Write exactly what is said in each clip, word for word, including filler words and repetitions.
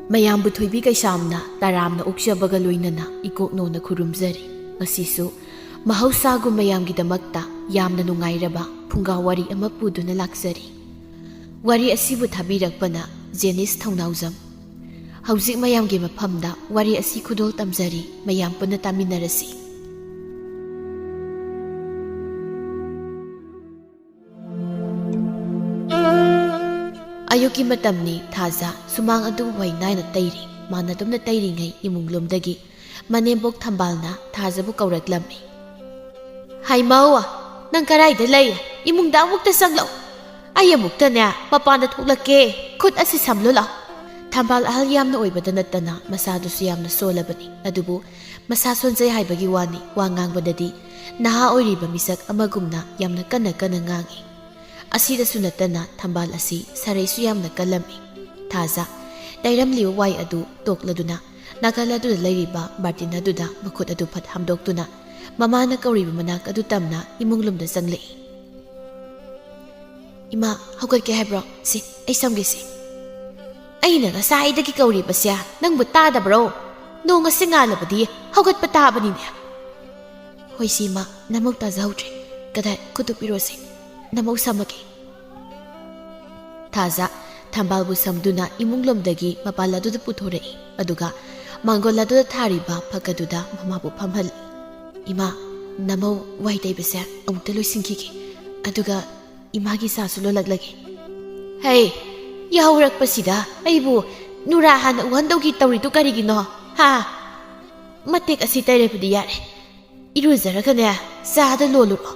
ꯃꯌꯥꯝꯕꯨ ꯊꯣꯏꯕꯤ ꯀꯩꯁꯥꯝꯅ ꯇꯔꯥꯝꯅ ꯑꯣꯛꯆꯕꯒ ꯂꯣꯏꯅꯅ ꯏꯀꯣꯛꯅꯣꯅ ꯈꯨꯔꯨꯝꯖꯔꯤ꯫ ꯉꯁꯤꯁꯨ ꯃꯍꯧꯁꯥꯒꯨꯝ ꯃꯌꯥꯝꯒꯤꯗꯃꯛꯇ ꯌꯥꯝꯅ ꯅꯨꯡꯉꯥꯏꯔꯕ ꯐꯨꯡꯒꯥ ꯋꯥꯔꯤ ꯑꯃ ꯄꯨꯗꯨꯅ ꯂꯥꯛꯆꯔꯤ꯫ ꯋꯥꯔꯤ ꯑꯁꯤꯕꯨ ꯊꯥꯕꯤꯔꯛꯄꯅ ꯖꯦꯅꯤꯁ ꯊꯧꯅꯥꯎꯖꯝ꯫ ꯍꯧꯖꯤꯛ ꯃꯌꯥꯝꯒꯤ ꯃꯐꯝꯗ ꯋꯥꯔꯤ ꯑꯁꯤ ꯈꯨꯗꯣꯜ ꯇꯝꯖꯔꯤ, ꯃꯌꯥꯝ ꯄꯨꯟꯅ ꯇꯥꯃꯤꯟꯅꯔꯁꯤ꯫ ꯑꯌꯨꯛꯀꯤ ꯃꯇꯝꯅꯤ꯫ ꯊꯥꯖ ꯁꯨꯃꯥꯡ ꯑꯗꯨ ꯋꯥꯏ ꯅꯥꯏꯅ ꯇꯩꯔꯤ꯫ ꯃꯥꯅ ꯑꯗꯨꯝꯅ ꯇꯩꯔꯤꯉꯩ ꯏꯃꯨꯡꯂꯣꯝꯗꯒꯤ ꯃꯅꯦꯝꯕꯣꯛ ꯊꯝꯕꯥꯜꯅ ꯊꯥꯖꯕꯨ ꯀꯧꯔꯛꯂꯝꯃꯤ꯫ "ꯍꯩꯃꯧ, ꯅꯪ ꯀꯔꯥꯏꯗ ꯂꯩ? ꯏꯃꯨꯡꯗ ꯑꯃꯨꯛꯇ ꯆꯪꯂꯛꯎ꯫ ꯑꯩ ꯑꯃꯨꯛꯇꯅꯦ ꯃꯄꯥꯟꯗ ꯊꯣꯛꯂꯛꯀꯦ꯫ ꯈꯨꯠ ꯑꯁꯤ ꯁꯝꯂꯨ ꯂꯥꯎ꯫" ꯊꯝꯕꯥꯜ ꯑꯍꯜ ꯌꯥꯝꯅ ꯑꯣꯏꯕꯗ ꯅꯠꯇꯅ ꯃꯁꯥꯗꯨꯁꯨ ꯌꯥꯝꯅ ꯁꯣꯜꯂꯕꯅꯤ꯫ ꯑꯗꯨꯕꯨ ꯃꯁꯥ ꯁꯣꯟꯖꯩ ꯍꯥꯏꯕꯒꯤ ꯋꯥꯅꯤ, ꯋꯥ ꯉꯥꯡꯕꯗꯗꯤ ꯅꯍꯥ ꯑꯣꯏꯔꯤꯕ ꯃꯤꯁꯛ ꯑꯃꯒꯨꯝꯅ ꯌꯥꯝꯅ ꯀꯟꯅ ꯀꯟꯅ ꯉꯥꯡꯏ꯫ ꯑꯁꯤꯗꯁꯨ ꯅꯠꯇꯅ ꯊꯝꯕꯥꯜ ꯑꯁꯤ ꯁꯔꯩꯁꯨ ꯌꯥꯝꯅ ꯀꯜꯂꯝꯃꯤ꯫ ꯊꯥꯖ ꯇꯩꯔꯝꯂꯤꯕ ꯋꯥꯏ ꯑꯗꯨ ꯇꯣꯛꯂꯗꯨꯅ ꯅꯥꯀꯜ ꯑꯗꯨꯗ ꯂꯩꯔꯤꯕ ꯕꯥꯔꯇꯤꯟ ꯑꯗꯨꯗ ꯃꯈꯨꯠ ꯑꯗꯨ ꯐꯠ ꯍꯥꯝꯗꯣꯛꯇꯨꯅ ꯃꯃꯥꯅ ꯀꯧꯔꯤꯕ ꯃꯅꯥꯛ ꯑꯗꯨ ꯇꯝꯅ ꯏꯃꯨꯡꯂꯣꯝꯗ ꯆꯪꯂꯛꯏ꯫ "ꯏꯃꯥ, ꯍꯧꯒꯠꯀꯦ ꯍꯥꯏꯕ꯭ꯔꯣ? ꯁꯤ, ꯑꯩ ꯁꯝꯒꯦ ꯁꯤ꯫" "ꯑꯩꯅ ꯉꯁꯥꯏꯗꯒꯤ ꯀꯧꯔꯤꯕꯁꯦ ꯅꯪꯕꯨ ꯇꯥꯗꯕ꯭ꯔꯣ? ꯅꯣꯡ ꯑꯁꯤ ꯉꯥꯜꯂꯕꯗꯤ ꯍꯧꯒꯠꯄ ꯇꯥꯕꯅꯤꯅꯦ꯫" "ꯍꯣꯏ ꯁꯤ ꯏꯃꯥ, ꯅꯃꯧ ꯇꯥꯖꯍꯧꯗ꯭ꯔꯦ꯫ ꯀꯗꯥꯏ, ꯈꯨꯠꯇꯨ ꯄꯤꯔꯣꯁꯤ, ꯅꯃꯧ ꯁꯝꯃꯒꯦ꯫" ꯊꯥꯖ ꯊꯝꯕꯥꯜꯕꯨ ꯁꯝꯗꯨꯅ ꯏꯃꯨꯡꯂꯣꯝꯗꯒꯤ ꯃꯄꯥꯜ ꯑꯗꯨꯗ ꯄꯨꯊꯣꯔꯛꯏ꯫ ꯑꯗꯨꯒ ꯃꯥꯡꯒꯣꯜ ꯑꯗꯨꯗ ꯊꯥꯔꯤꯕ ꯐꯛ ꯑꯗꯨꯗ ꯃꯃꯥꯕꯨ ꯐꯝꯍꯜꯂꯤ꯫ "ꯏꯃꯥ, ꯅꯃꯧ ꯋꯥꯏ ꯇꯩꯕꯁꯦ ꯑꯃꯨꯛꯇ ꯂꯣꯏꯁꯤꯟꯈꯤꯒꯦ꯫ ꯑꯗꯨꯒ ꯏꯃꯥꯒꯤ ꯆꯥꯁꯨ ꯂꯣꯜꯂꯛꯂꯒꯦ꯫" "ꯍꯩ, ꯌꯥꯍꯧꯔꯛꯄꯁꯤꯗ ꯑꯩꯕꯨ ꯅꯨꯔꯥ ꯍꯥꯟꯅ ꯎꯍꯟꯗꯧꯒꯤ ꯇꯧꯔꯤꯗꯨ ꯀꯔꯤꯒꯤꯅꯣ? ꯍꯥ? ꯃꯇꯦꯛ ꯑꯁꯤ ꯇꯩꯔꯕꯗꯤ ꯌꯥꯔꯦ꯫ ꯏꯔꯨꯖꯔꯒꯅꯦ ꯆꯥꯗ ꯂꯣꯜꯂꯨꯔꯣ꯫"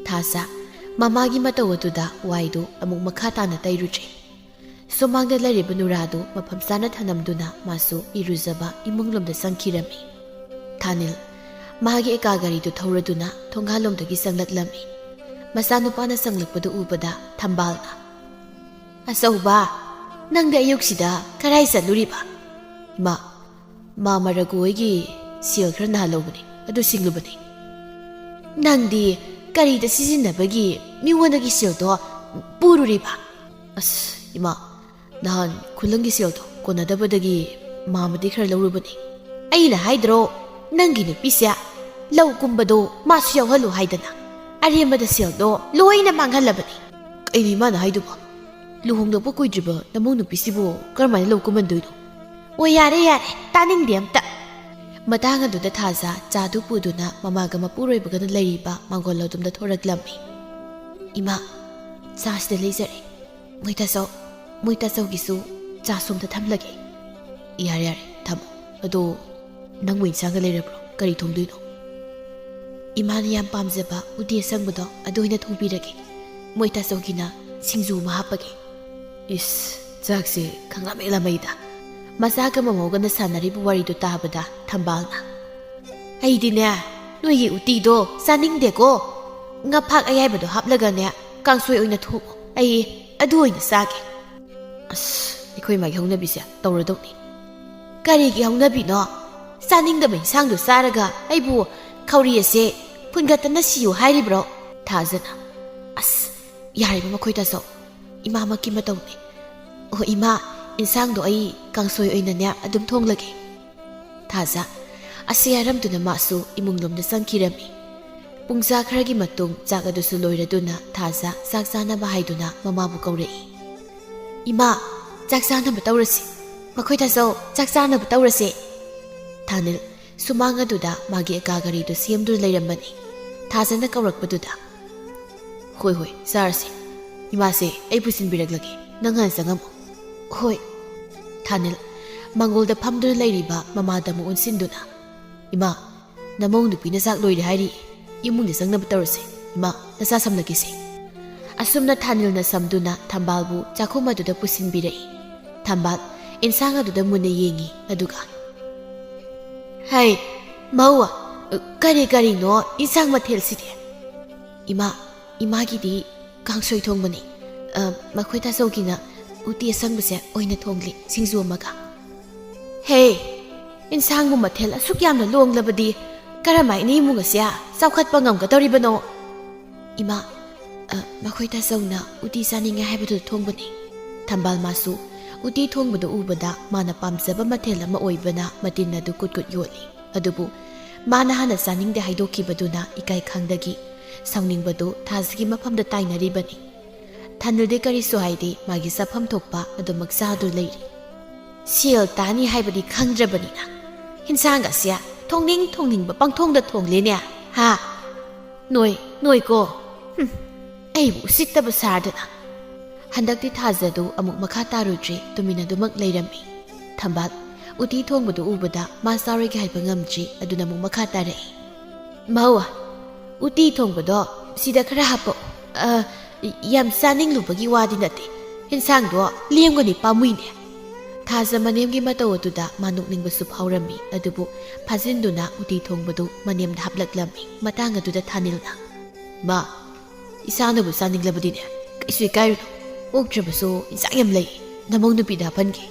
ꯊꯥꯖ ꯃꯃꯥꯒꯤ ꯃꯇꯧ ꯑꯗꯨꯗ ꯋꯥꯏꯗꯨ ꯑꯃꯨꯛ ꯃꯈꯥ ꯇꯥꯅ ꯇꯩꯔꯨꯗ꯭ꯔꯦ꯫ ꯁꯨꯃꯥꯡꯗ ꯂꯩꯔꯤꯕ ꯅꯨꯔꯥꯗꯨ ꯃꯐꯝ ꯆꯥꯅ ꯊꯅꯝꯗꯨꯅ ꯃꯥꯁꯨ ꯏꯔꯨꯖꯕ ꯏꯃꯨꯡꯂꯣꯝꯗ ꯆꯪꯈꯤꯔꯝꯃꯤ꯫ ꯊꯥꯅꯤꯜ ꯃꯥꯒꯤ ꯑꯦꯀꯥ ꯒꯥꯔꯤꯗꯨ ꯊꯧꯔꯗꯨꯅ ꯊꯣꯡꯒꯥꯜꯂꯣꯝꯗꯒꯤ ꯆꯪꯂꯛꯂꯝꯃꯤ꯫ ꯃꯆꯥꯅꯨꯄꯥꯅ ꯆꯪꯂꯛꯄꯗꯨ ꯎꯕꯗ ꯊꯝꯕꯥꯜꯅ, "ꯑꯆꯧꯕ, ꯅꯪꯗꯤ ꯑꯌꯨꯛꯁꯤꯗ ꯀꯔꯥꯏ ꯆꯠꯂꯨꯔꯤꯕ?" "ꯏꯃꯥ, ꯃꯥ ꯃꯔꯒꯨ ꯍꯣꯏꯒꯤ ꯁꯦꯜ ꯈꯔ ꯅꯍꯥꯟ ꯂꯧꯕꯅꯤ, ꯑꯗꯨ ꯁꯤꯡꯂꯨꯕꯅꯤ꯫" "ꯅꯪꯗꯤ ꯀꯔꯤꯗ ꯁꯤꯖꯤꯟꯅꯕꯒꯤ ꯃꯤꯉꯣꯟꯗꯒꯤ ꯁꯦꯜꯗꯣ ꯄꯨꯔꯨꯔꯤꯕ?" "ꯑꯁ, ꯏꯃꯥ, ꯅꯍꯥꯟ ꯈꯨꯂꯪꯒꯤ ꯁꯦꯜꯗꯣ ꯀꯣꯟꯅꯗꯕꯗꯒꯤ ꯃꯥꯃꯗꯤ ꯈꯔ ꯂꯧꯔꯨꯕꯅꯤ꯫ ꯑꯩꯅ ꯍꯥꯏꯗ꯭ꯔꯣ, ꯅꯪꯒꯤ ꯅꯨꯄꯤꯁꯦ ꯂꯧ ꯀꯨꯝꯕꯗꯣ ꯃꯥꯁꯨ ꯌꯥꯎꯍꯜꯂꯨ ꯍꯥꯏꯗꯅ꯫ ꯑꯔꯦꯝꯕꯗ ꯁꯦꯜꯗꯣ ꯂꯣꯏꯅ ꯃꯥꯡꯍꯜꯂꯕꯅꯤ꯫ ꯀꯩꯅꯣ ꯏꯃꯥꯅ ꯍꯥꯏꯗꯨꯕꯣ? ꯂꯨꯍꯣꯡꯗꯣꯛꯄ ꯀꯨꯏꯗ꯭ꯔꯤꯕ ꯅꯃꯧ ꯅꯨꯄꯤꯁꯤꯕꯨ ꯀꯔꯝꯍꯥꯏꯅ ꯂꯧ ꯀꯨꯝꯍꯟꯗꯣꯏꯅꯣ? ꯑꯣ, ꯌꯥꯔꯦ, ꯌꯥꯔꯦ, ꯇꯥꯅꯤꯡꯗꯦ ꯑꯝꯇ꯫ ꯃꯇꯥꯡ ꯑꯗꯨꯗ ꯊꯥꯖ ꯆꯥꯗꯨ ꯄꯨꯗꯨꯅ ꯃꯃꯥꯒ ꯃꯄꯨꯔꯣꯏꯕꯒꯅ ꯂꯩꯔꯤꯕ ꯃꯥꯡꯒꯣꯜ ꯑꯗꯨꯝꯗ ꯊꯣꯔꯛꯂꯝꯃꯤ꯫ "ꯏꯃꯥ, ꯆꯥꯁꯤꯗ ꯂꯩꯖꯔꯦ꯫ ꯃꯣꯏ ꯇꯥꯆꯧ, ꯃꯣꯏ ꯇꯥꯆꯧꯒꯤꯁꯨ ꯆꯥ ꯁꯣꯝꯗ ꯊꯝꯂꯒꯦ꯫" "ꯌꯥꯔꯦ, ꯌꯥꯔꯦ, ꯊꯝꯃꯣ꯫ ꯑꯗꯣ ꯅꯪꯕꯨ ꯏꯟꯁꯥꯡꯒ ꯂꯩꯔꯕ꯭ꯔꯣ? ꯀꯔꯤ ꯊꯣꯡꯗꯣꯏꯅꯣ?" "ꯏꯃꯥꯅ ꯌꯥꯝ ꯄꯥꯝꯖꯕ ꯎꯇꯤ ꯑꯁꯪꯕꯗꯣ ꯑꯗꯨ ꯑꯣꯏꯅ ꯊꯣꯡꯕꯤꯔꯒꯦ꯫ ꯃꯣꯏ ꯇꯥꯆꯧꯒꯤꯅ ꯁꯤꯡꯖꯨ ꯑꯃ ꯍꯥꯞꯄꯒꯦ꯫" ꯏꯁ, ꯆꯥꯛꯁꯦ ꯈꯪꯂꯝꯃꯦ ꯂꯥꯝꯃꯩꯗ꯫ ꯃꯆꯥꯒ ꯃꯃꯧꯒꯅ ꯁꯥꯟꯅꯔꯤꯕ ꯋꯥꯔꯤꯗꯨ ꯇꯥꯕꯗ ꯊꯝꯕꯥꯜꯅ, "ꯑꯩꯗꯤꯅꯦ, ꯅꯣꯏꯒꯤ ꯎꯇꯤꯗꯣ ꯆꯥꯅꯤꯡꯗꯦꯀꯣ꯫ ꯉꯥ ꯐꯥꯛ ꯑꯌꯥꯏꯕꯗꯣ ꯍꯥꯞꯂꯒꯅꯦ, ꯀꯥꯡꯁꯣꯏ ꯑꯣꯏꯅ ꯊꯣꯡꯉꯣ꯫ ꯑꯩ ꯑꯗꯨ ꯑꯣꯏꯅ ꯆꯥꯒꯦ꯫" ꯑꯁ, ꯑꯩꯈꯣꯏ ꯃꯥꯒꯤ ꯍꯧꯅꯕꯤꯁꯦ ꯇꯧꯔꯗꯧꯅꯤ꯫ "ꯀꯔꯤꯒꯤ ꯍꯧꯅꯕꯤꯅꯣ? ꯆꯥꯅꯤꯡꯗꯕ ꯏꯟꯁꯥꯡꯗꯣ ꯆꯥꯔꯒ ꯑꯩꯕꯨ ꯈꯧꯔꯤ ꯑꯁꯦ ꯐꯨꯟꯒꯠꯇꯅ ꯁꯤꯌꯨ ꯍꯥꯏꯔꯤꯕ꯭ꯔꯣ?" ꯊꯥꯖꯅ, "ꯑꯁ, ꯌꯥꯔꯤꯕ ꯃꯈꯣꯏ ꯇꯥꯆꯧ, ꯏꯃꯥꯃꯛꯀꯤ ꯃꯇꯧꯅꯤ꯫ ꯑꯣ ꯏꯃꯥ, ꯏꯟꯁꯥꯡꯗꯣ ꯑꯩ ꯀꯥꯡꯁꯣꯏ ꯑꯣꯏꯅꯅꯦ ꯑꯗꯨꯝ ꯊꯣꯡꯂꯒꯦ꯫" ꯊꯥꯖ ꯑꯁꯤ ꯍꯥꯏꯔꯝꯗꯨꯅ ꯃꯥꯁꯨ ꯏꯃꯨꯡꯂꯣꯝꯗ ꯆꯪꯈꯤꯔꯝꯃꯤ꯫ ꯄꯨꯡꯖꯥ ꯈꯔꯒꯤ ꯃꯇꯨꯡ ꯆꯥꯛ ꯑꯗꯨꯁꯨ ꯂꯣꯏꯔꯗꯨꯅ ꯊꯥꯖ ꯆꯥꯛ ꯆꯥꯅꯕ ꯍꯥꯏꯗꯨꯅ ꯃꯃꯥꯕꯨ ꯀꯧꯔꯛꯏ꯫ "ꯏꯃꯥ, ꯆꯥꯛ ꯆꯥꯅꯕ ꯇꯧꯔꯁꯤ꯫ ꯃꯈꯣꯏ ꯇꯥꯆꯧ, ꯆꯥꯛ ꯆꯥꯅꯕ ꯇꯧꯔꯁꯦ꯫" ꯊꯥꯅꯤꯜ ꯁꯨꯃꯥꯡ ꯑꯗꯨꯗ ꯃꯥꯒꯤ ꯑꯦꯀꯥ ꯒꯥꯔꯤꯗꯨ ꯁꯦꯝꯗꯨꯅ ꯂꯩꯔꯝꯕꯅꯤ꯫ ꯊꯥꯖꯅ ꯀꯧꯔꯛꯄꯗꯨꯗ, "ꯍꯣꯏ, ꯍꯣꯏ, ꯆꯥꯔꯁꯤ꯫ ꯏꯃꯥꯁꯦ ꯑꯩ ꯄꯨꯁꯤꯟꯕꯤꯔꯛꯂꯒꯦ, ꯅꯪ ꯍꯥꯟꯅ ꯆꯪꯉꯝꯃꯨ꯫" "ꯍꯣꯏ꯫" ꯊꯥꯅꯤꯜ ꯃꯥꯡꯒꯣꯜꯗ ꯐꯝꯗꯨꯅ ꯂꯩꯔꯤꯕ ꯃꯃꯥꯗ ꯑꯃꯨꯛ ꯑꯣꯟꯁꯤꯟꯗꯨꯅ, "ꯏꯃꯥ, ꯅꯃꯧ ꯅꯨꯄꯤꯅ ꯆꯥꯛ ꯂꯣꯏꯔꯦ ꯍꯥꯏꯔꯤ꯫ ꯏꯃꯨꯡꯗ ꯆꯪꯅꯕ ꯇꯧꯔꯁꯦ꯫ ꯏꯃꯥ, ꯅꯆꯥ ꯁꯝꯂꯒꯦꯁꯦ꯫" ꯑꯁꯨꯝꯅ ꯊꯥꯅꯤꯜꯅ ꯁꯝꯗꯨꯅ ꯊꯝꯕꯥꯜꯕꯨ ꯆꯥꯛꯈꯨꯝ ꯑꯗꯨꯗ ꯄꯨꯁꯤꯟꯕꯤꯔꯛꯏ꯫ ꯊꯝꯕꯥꯜ ꯏꯟꯁꯥꯡ ꯑꯗꯨꯗ ꯃꯨꯟꯅ ꯌꯦꯡꯉꯤ, ꯑꯗꯨꯒ, "ꯍꯩ, ꯃꯧ, ꯀꯔꯤ ꯀꯔꯤꯅꯣ ꯏꯟꯁꯥꯡ ꯃꯊꯦꯜꯁꯤꯗꯤ?" "ꯏꯃꯥ, ꯏꯃꯥꯒꯤꯗꯤ ꯀꯥꯡꯁꯣꯏ ꯊꯣꯡꯕꯅꯤ꯫ ꯑ, ꯃꯈꯣꯏ ꯇꯥꯆꯧꯒꯤꯅ ꯎꯇꯤ ꯑꯁꯪꯕꯁꯦ ꯑꯣꯏꯅ ꯊꯣꯡꯂꯤ, ꯁꯤꯡꯖꯨ ꯑꯃꯒ꯫" "ꯍꯦ, ꯏꯟꯁꯥꯡꯕꯨ ꯃꯊꯦꯜ ꯑꯁꯨꯛ ꯌꯥꯝꯅ ꯂꯣꯡꯂꯕꯗꯤ ꯀꯔꯝꯍꯥꯏꯅ ꯏꯃꯨꯡ ꯑꯁꯦ ꯆꯥꯎꯈꯠꯄ ꯉꯝꯒꯗꯧꯔꯤꯕꯅꯣ?" "ꯏꯃꯥ, ꯑ, ꯃꯈꯣꯏ ꯇꯥꯆꯧꯅ ꯎꯇꯤ ꯆꯥꯅꯤꯡꯉꯦ ꯍꯥꯏꯕꯗꯨꯗ ꯊꯣꯡꯕꯅꯤ꯫" ꯊꯝꯕꯥꯜ ꯃꯥꯁꯨ ꯎꯇꯤ ꯊꯣꯡꯕꯗꯨ ꯎꯕꯗ ꯃꯥꯅ ꯄꯥꯝꯖꯕ ꯃꯊꯦꯜ ꯑꯃ ꯑꯣꯏꯕꯅ ꯃꯇꯤꯟ ꯑꯗꯨ ꯀꯨꯠ ꯀꯨꯠ ꯌꯣꯠꯂꯤ꯫ ꯑꯗꯨꯕꯨ ꯃꯥꯅ ꯍꯥꯟꯅ ꯆꯥꯅꯤꯡꯗꯦ ꯍꯥꯏꯗꯣꯛꯈꯤꯕꯗꯨꯅ ꯏꯀꯥꯏ ꯈꯪꯗꯒꯤ ꯁꯥꯎꯅꯤꯡꯕꯗꯨ ꯊꯥꯖꯒꯤ ꯃꯐꯝꯗ ꯇꯥꯏꯅꯔꯤꯕꯅꯤ꯫ ꯊꯥꯅꯤꯜꯗꯤ ꯀꯔꯤꯁꯨ ꯍꯥꯏꯗꯦ, ꯃꯥꯒꯤ ꯆꯥꯐꯝ ꯊꯣꯛꯄ ꯑꯗꯨꯃꯛ ꯆꯥꯗꯨ ꯂꯩꯔꯤ꯫ ꯁꯦꯜ ꯇꯥꯅꯤ ꯍꯥꯏꯕꯗꯤ ꯈꯪꯗ꯭ꯔꯕꯅꯤꯅ ꯍꯤꯟꯁꯥꯡꯒꯁꯦ ꯊꯣꯡꯅꯤꯡ ꯊꯣꯡꯅꯤꯡꯕ ꯄꯪꯊꯣꯡꯗ ꯊꯣꯡꯂꯦꯅꯦ꯫ ꯍꯥ? ꯅꯣꯏ, ꯅꯣꯏꯀꯣ꯫ ꯍꯨꯝ, ꯑꯩꯕꯨ ꯎꯁꯤꯠꯇꯕ ꯁꯥꯗꯅ꯫ ꯍꯟꯗꯛꯇꯤ ꯊꯥꯖꯗꯨ ꯑꯃꯨꯛ ꯃꯈꯥ ꯇꯥꯔꯨꯗ꯭ꯔꯦ, ꯇꯨꯃꯤꯟ ꯑꯗꯨꯃꯛ ꯂꯩꯔꯝꯃꯤ꯫ ꯊꯝꯕꯥꯜ ꯎꯇꯤ ꯊꯣꯡꯕꯗꯨ ꯎꯕꯗ ꯃꯥ ꯆꯥꯔꯣꯏꯒꯦ ꯍꯥꯏꯕ ꯉꯝꯗ꯭ꯔꯤ, ꯑꯗꯨꯅ ꯑꯃꯨꯛ ꯃꯈꯥ ꯇꯥꯔꯛꯏ꯫ ꯃꯧ, ꯎꯇꯤ ꯊꯣꯡꯕꯗꯣ ꯁꯤꯗ ꯈꯔ ꯍꯥꯞꯄꯛꯑꯣ꯫ ꯑ, ꯌꯥꯝ ꯆꯥꯅꯤꯡꯂꯨꯕꯒꯤ ꯋꯥꯗꯤ ꯅꯠꯇꯦ꯫ ꯍꯤꯟꯁꯥꯡꯗꯣ ꯂꯦꯝꯒꯅꯤ, ꯄꯥꯝꯃꯨꯏꯅꯦ꯫ ꯊꯥꯖ ꯃꯅꯦꯝꯒꯤ ꯃꯇꯧ ꯑꯗꯨꯗ ꯃꯥ ꯅꯣꯛꯅꯤꯡꯕꯁꯨ ꯐꯥꯎꯔꯝꯃꯤ, ꯑꯗꯨꯕꯨ ꯐꯥꯖꯤꯟꯗꯨꯅ ꯎꯇꯤ ꯊꯣꯡꯕꯗꯨ ꯃꯅꯦꯝꯗ ꯍꯥꯞꯂꯛꯂꯝꯃꯤ꯫ ꯃꯇꯥꯡ ꯑꯗꯨꯗ ꯊꯥꯅꯤꯜꯅ, "ꯃꯥ, ꯏꯁꯥꯅꯕꯨ ꯆꯥꯅꯤꯡꯂꯕꯗꯤꯅꯦ, ꯀꯩꯁꯨ ꯏꯀꯥꯏꯔꯨꯅꯨ꯫ ꯑꯣꯛꯇ꯭ꯔꯕꯁꯨ ꯏꯟꯁꯥꯡ ꯌꯥꯝ ꯂꯩ꯫ ꯅꯃꯧ ꯅꯨꯄꯤꯗ ꯍꯥꯞꯍꯟꯒꯦ꯫"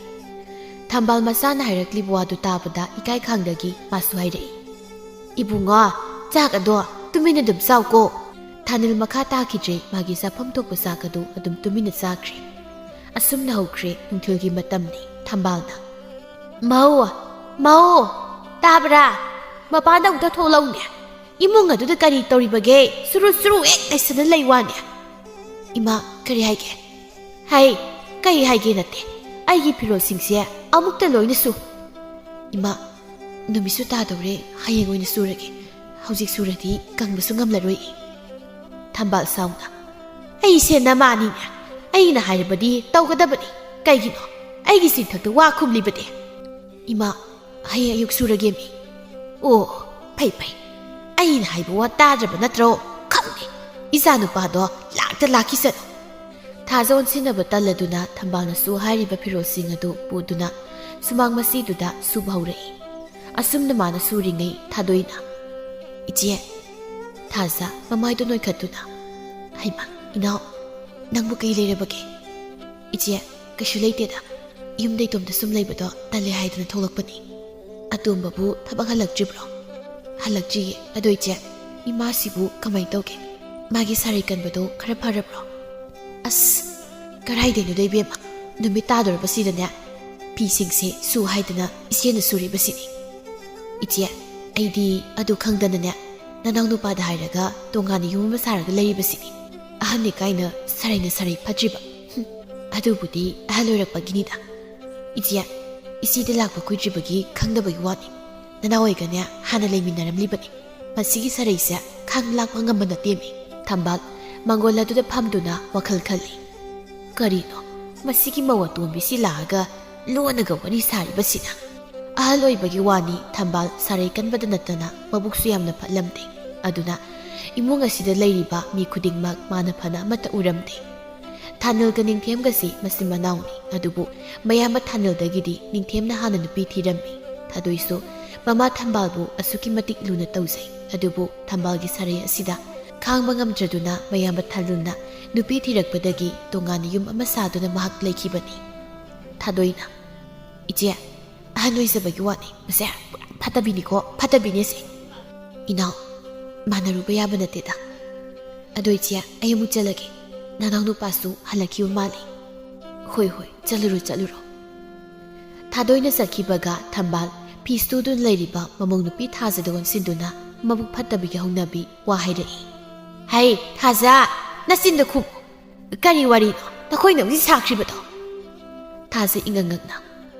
ꯊꯝꯕꯥꯜ ꯃꯆꯥꯅ ꯍꯥꯏꯔꯛꯂꯤꯕ ꯋꯥꯗꯨ ꯇꯥꯕꯗ ꯏꯀꯥꯏ ꯈꯪꯗꯒꯤ ꯃꯥꯁꯨ ꯍꯥꯏꯔꯛꯏ, "ꯏꯕꯨꯡꯉꯣ, ꯆꯥꯛ ꯑꯗꯣ ꯇꯨꯃꯤꯟꯅ ꯑꯗꯨꯝ ꯆꯥꯎꯀꯣ꯫" ꯊꯥꯅꯤꯜ ꯃꯈꯥ ꯇꯥꯈꯤꯗ꯭ꯔꯦ, ꯃꯥꯒꯤ ꯆꯥꯐꯝ ꯊꯣꯛꯄ ꯆꯥꯛ ꯑꯗꯨ ꯑꯗꯨꯝ ꯇꯨꯃꯤꯟꯅ ꯆꯥꯈ꯭ꯔꯦ꯫ ꯑꯁꯨꯝꯅ ꯍꯧꯈ꯭ꯔꯦ ꯅꯨꯡꯊꯤꯜꯒꯤ ꯃꯇꯝꯅꯤ꯫ ꯊꯝꯕꯥꯜꯅ, "ꯃꯧ, ꯃꯧ, ꯇꯥꯕ꯭ꯔꯥ? ꯃꯄꯥꯟꯗ ꯑꯃꯨꯛꯇ ꯊꯣꯛꯂꯛꯎꯅꯦ꯫ ꯏꯃꯨꯡ ꯑꯗꯨꯗ ꯀꯔꯤ ꯇꯧꯔꯤꯕꯒꯦ? ꯁꯨꯔꯨ ꯁꯨꯔꯨ ꯍꯦꯛ ꯂꯩꯁꯟꯅ ꯂꯩ ꯋꯥꯅꯦ꯫" "ꯏꯃꯥ, ꯀꯔꯤ ꯍꯥꯏꯒꯦ?" "ꯍꯩ, ꯀꯔꯤ ꯍꯥꯏꯒꯦ ꯅꯠꯇꯦ꯫ ꯑꯩꯒꯤ ꯐꯤꯔꯣꯜꯁꯤꯡꯁꯦ ꯑꯃꯨꯛꯇ ꯂꯣꯏꯅ ꯁꯨ꯫" "ꯏꯃꯥ, ꯅꯨꯃꯤꯠꯁꯨ ꯇꯥꯗꯧꯔꯦ, ꯍꯌꯦꯡ ꯑꯣꯏꯅ ꯁꯨꯔꯒꯦ꯫ ꯍꯧꯖꯤꯛ ꯁꯨꯔꯗꯤ ꯀꯪꯕꯁꯨ ꯉꯝꯂꯔꯣꯏ꯫" ꯊꯝꯕꯥꯜ ꯁꯥꯎꯅ, "ꯑꯩꯁꯦ ꯅꯃꯥꯅꯤꯅꯦ꯫ ꯑꯩꯅ ꯍꯥꯏꯔꯕꯗꯤ ꯇꯧꯒꯗꯕꯅꯤ꯫ ꯀꯩꯒꯤꯅꯣ ꯑꯩꯒꯤ ꯆꯤꯟꯊꯛꯇ ꯋꯥ ꯈꯨꯝꯂꯤꯕꯗꯤ?" "ꯏꯃꯥ, ꯍꯌꯦꯡ ꯑꯌꯨꯛ ꯁꯨꯔꯒꯦ ꯃꯤ꯫" "ꯑꯣ, ꯐꯩ ꯐꯩ꯫ ꯑꯩꯅ ꯍꯥꯏꯕ ꯋꯥ ꯇꯥꯗ꯭ꯔꯕ ꯅꯠꯇ꯭ꯔꯣ? ꯈꯪꯗꯦ, ꯏꯆꯥ ꯅꯨꯄꯥꯗꯣ ꯂꯥꯛꯇ ꯂꯥꯛꯈꯤꯁꯅꯨ꯫" ꯊꯥꯖ ꯑꯣꯟꯁꯤꯟꯅꯕ ꯇꯜꯂꯗꯨꯅ ꯊꯝꯕꯥꯜꯅꯁꯨ ꯍꯥꯏꯔꯤꯕ ꯐꯤꯔꯣꯜꯁꯤꯡ ꯑꯗꯨ ꯄꯨꯗꯨꯅ ꯁꯨꯃꯥꯡ ꯃꯆꯤꯗꯨꯗ ꯁꯨꯕ ꯍꯧꯔꯛꯏ꯫ ꯑꯁꯨꯝꯅ ꯃꯥꯅ ꯁꯨꯔꯤꯉꯩ ꯊꯥꯗꯣꯏꯅ, "ꯏꯆꯦ꯫" ꯊꯥꯖ ꯃꯃꯥꯏꯗꯨ ꯅꯣꯏꯈꯠꯇꯨꯅ, "ꯍꯩꯃꯥ, ꯏꯅꯥꯎ, ꯅꯪꯕꯨ ꯀꯩ ꯂꯩꯔꯕꯒꯦ?" "ꯏꯆꯦ, ꯀꯩꯁꯨ ꯂꯩꯇꯦꯗ꯫ ꯌꯨꯝꯗ ꯏꯇꯣꯝꯇ ꯁꯨꯝ ꯂꯩꯕꯗꯣ ꯇꯜꯂꯦ ꯍꯥꯏꯗꯨꯅ ꯊꯣꯛꯂꯛꯄꯅꯤ꯫" "ꯑꯇꯣꯝꯕꯕꯨ ꯊꯕꯛ ꯍꯜꯂꯛꯇ꯭ꯔꯤꯕ꯭ꯔꯣ?" "ꯍꯜꯂꯛꯇ꯭ꯔꯤꯌꯦ꯫ ꯑꯗꯣ ꯏꯆꯦ, ꯏꯃꯥꯁꯤꯕꯨ ꯀꯃꯥꯏꯅ ꯇꯧꯒꯦ? ꯃꯥꯒꯤ ꯁꯥꯔꯩ ꯀꯟꯕꯗꯣ ꯈꯔ ꯐꯔꯕ꯭ꯔꯣ?" "ꯑꯁ, ꯀꯔꯥꯏꯗꯩꯅꯣꯗ ꯏꯕꯦꯝꯃ, ꯅꯨꯃꯤꯠ ꯇꯥꯗꯣꯔꯕꯁꯤꯗꯅꯦ, ꯐꯤꯁꯤꯡꯁꯦ ꯁꯨ ꯍꯥꯏꯗꯅ ꯏꯆꯦꯅ ꯁꯨꯔꯤꯕꯁꯤꯅꯤ꯫ ꯏꯆꯦ, ꯑꯩꯗꯤ ꯑꯗꯨ ꯈꯪꯗꯅꯅꯦ, ꯅꯅꯥꯎ ꯅꯨꯄꯥꯗ ꯍꯥꯏꯔꯒ ꯇꯣꯉꯥꯟꯅ ꯌꯨꯝ ꯑꯃ ꯁꯥꯔꯒ ꯂꯩꯔꯤꯕꯁꯤꯅꯤ꯫ ꯑꯍꯟꯅꯤ ꯀꯥꯏꯅ ꯁꯔꯩꯅ ꯁꯔꯩ ꯐꯠꯇ꯭ꯔꯤꯕ꯫ ꯍꯨꯝ, ꯑꯗꯨꯕꯨꯗꯤ ꯑꯍꯜ ꯑꯣꯏꯔꯛꯄꯒꯤꯅꯤꯗ꯫ ꯏꯆꯦ, ꯏꯆꯦꯗ ꯂꯥꯛꯄ ꯀꯨꯏꯗ꯭ꯔꯤꯕꯒꯤ ꯈꯪꯗꯕꯒꯤ ꯋꯥꯅꯤ꯫ ꯅꯅꯥꯎ ꯑꯣꯏꯒꯅꯦ ꯍꯥꯟꯅ ꯂꯩꯃꯤꯟꯅꯔꯝꯂꯤꯕꯅꯤ꯫ ꯃꯁꯤꯒꯤ ꯁꯔꯩꯁꯦ ꯈꯥꯡ ꯂꯥꯛꯄ ꯉꯝꯕ ꯅꯠꯇꯦꯃꯤ꯫ ꯊꯝꯕꯥꯜ ꯃꯪꯒꯣꯜ ꯑꯗꯨꯗ ꯐꯝꯗꯨꯅ ꯋꯥꯈꯜ ꯈꯜꯂꯤ꯫ ꯀꯔꯤꯅꯣ? ꯃꯁꯤꯒꯤ ꯃꯧ ꯑꯇꯣꯝꯕꯤꯁꯤ ꯂꯥꯛꯑꯒ ꯂꯣꯟꯅꯒ ꯋꯥꯔꯤ ꯁꯥꯔꯤꯕꯁꯤꯅ? ꯑꯍꯜ ꯑꯣꯏꯕꯒꯤ ꯋꯥꯅꯤ, ꯊꯝꯕꯥꯜ ꯁꯔꯩ ꯀꯟꯕꯗ ꯅꯠꯇꯅ ꯃꯕꯨꯛꯁꯨ ꯌꯥꯝꯅ ꯐꯠꯂꯝꯗꯦ꯫ ꯑꯗꯨꯅ ꯏꯃꯨꯡ ꯑꯁꯤꯗ ꯂꯩꯔꯤꯕ ꯃꯤ ꯈꯨꯗꯤꯡꯃꯛ ꯃꯥꯅ ꯐꯅ ꯑꯃꯠꯇ ꯎꯔꯝꯗꯦ꯫ ꯊꯥꯅꯤꯜꯒ ꯅꯤꯡꯊꯦꯝꯒꯁꯤ ꯃꯆꯤꯟ ꯃꯅꯥꯎꯅꯤ, ꯑꯗꯨꯕꯨ ꯃꯌꯥꯝꯕ ꯊꯥꯅꯤꯜꯗꯒꯤꯗꯤ ꯅꯤꯡꯊꯦꯝꯅ ꯍꯥꯟꯅ ꯅꯨꯄꯤ ꯊꯤꯔꯝꯃꯤ꯫ ꯊꯥꯗꯣꯏꯁꯨ ꯃꯃꯥ ꯊꯝꯕꯥꯜꯕꯨ ꯑꯁꯨꯛꯀꯤ ꯃꯇꯤꯛ ꯂꯨꯅ ꯇꯧꯖꯩ꯫ ꯑꯗꯨꯕꯨ ꯊꯝꯕꯥꯜꯒꯤ ꯁꯔꯩ ꯑꯁꯤꯗ ꯈꯥꯡꯕ ꯉꯝꯗ꯭ꯔꯗꯨꯅ ꯃꯌꯥꯝꯕ ꯊꯥꯅꯤꯜꯅ ꯅꯨꯄꯤ ꯊꯤꯔꯛꯄꯗꯒꯤ ꯇꯣꯉꯥꯟꯅ ꯌꯨꯝ ꯑꯃ ꯁꯥꯗꯨꯅ ꯃꯍꯥꯛ ꯂꯩꯈꯤꯕꯅꯤ꯫ ꯊꯥꯗꯣꯏꯅ, "ꯏꯆꯦ, ꯑꯍꯟ ꯑꯣꯏꯖꯕꯒꯤ ꯋꯥꯅꯤ꯫ ꯃꯁꯦ ꯄꯨꯔꯥ ꯐꯠꯇꯕꯤꯅꯤꯀꯣ, ꯐꯠꯇꯕꯤꯅꯦꯁꯦ꯫ ꯏꯅꯥꯎ, ꯃꯥꯟꯅꯔꯨꯕ ꯌꯥꯕ ꯅꯠꯇꯦꯗ꯫ ꯑꯗꯣ ꯏꯆꯦ, ꯑꯩ ꯑꯃꯨꯛ ꯆꯠꯂꯒꯦ꯫ ꯅꯅꯥꯎ ꯅꯨꯄꯥꯁꯨ ꯍꯜꯂꯛꯈꯤꯕ ꯃꯥꯜꯂꯦ꯫" "ꯍꯣꯏ, ꯍꯣꯏ, ꯆꯠꯂꯨꯔꯣ, ꯆꯠꯂꯨꯔꯣ꯫" ꯊꯥꯗꯣꯏꯅ ꯆꯠꯈꯤꯕꯒ ꯊꯝꯕꯥꯜ ꯐꯤ ꯁꯨꯗꯨꯅ ꯂꯩꯔꯤꯕ ꯃꯃꯧ ꯅꯨꯄꯤ ꯊꯥꯖꯗ ꯑꯣꯟꯁꯤꯟꯗꯨꯅ ꯃꯕꯨꯛ ꯐꯠꯇꯕꯤꯒꯤ ꯍꯧꯅꯕꯤ ꯋꯥ ꯍꯥꯏꯔꯛꯏ꯫ "ꯍꯩ, ꯊꯥꯖ, ꯅꯆꯤꯟꯗꯣ ꯈꯨꯝꯃꯨ꯫ ꯀꯔꯤ ꯋꯥꯔꯤꯅꯣ ꯅꯈꯣꯏꯅ ꯍꯧꯖꯤꯛ ꯁꯥꯈ꯭ꯔꯤꯕꯗꯣ?" ꯊꯥꯖ ꯏꯉꯛ ꯉꯛꯅ,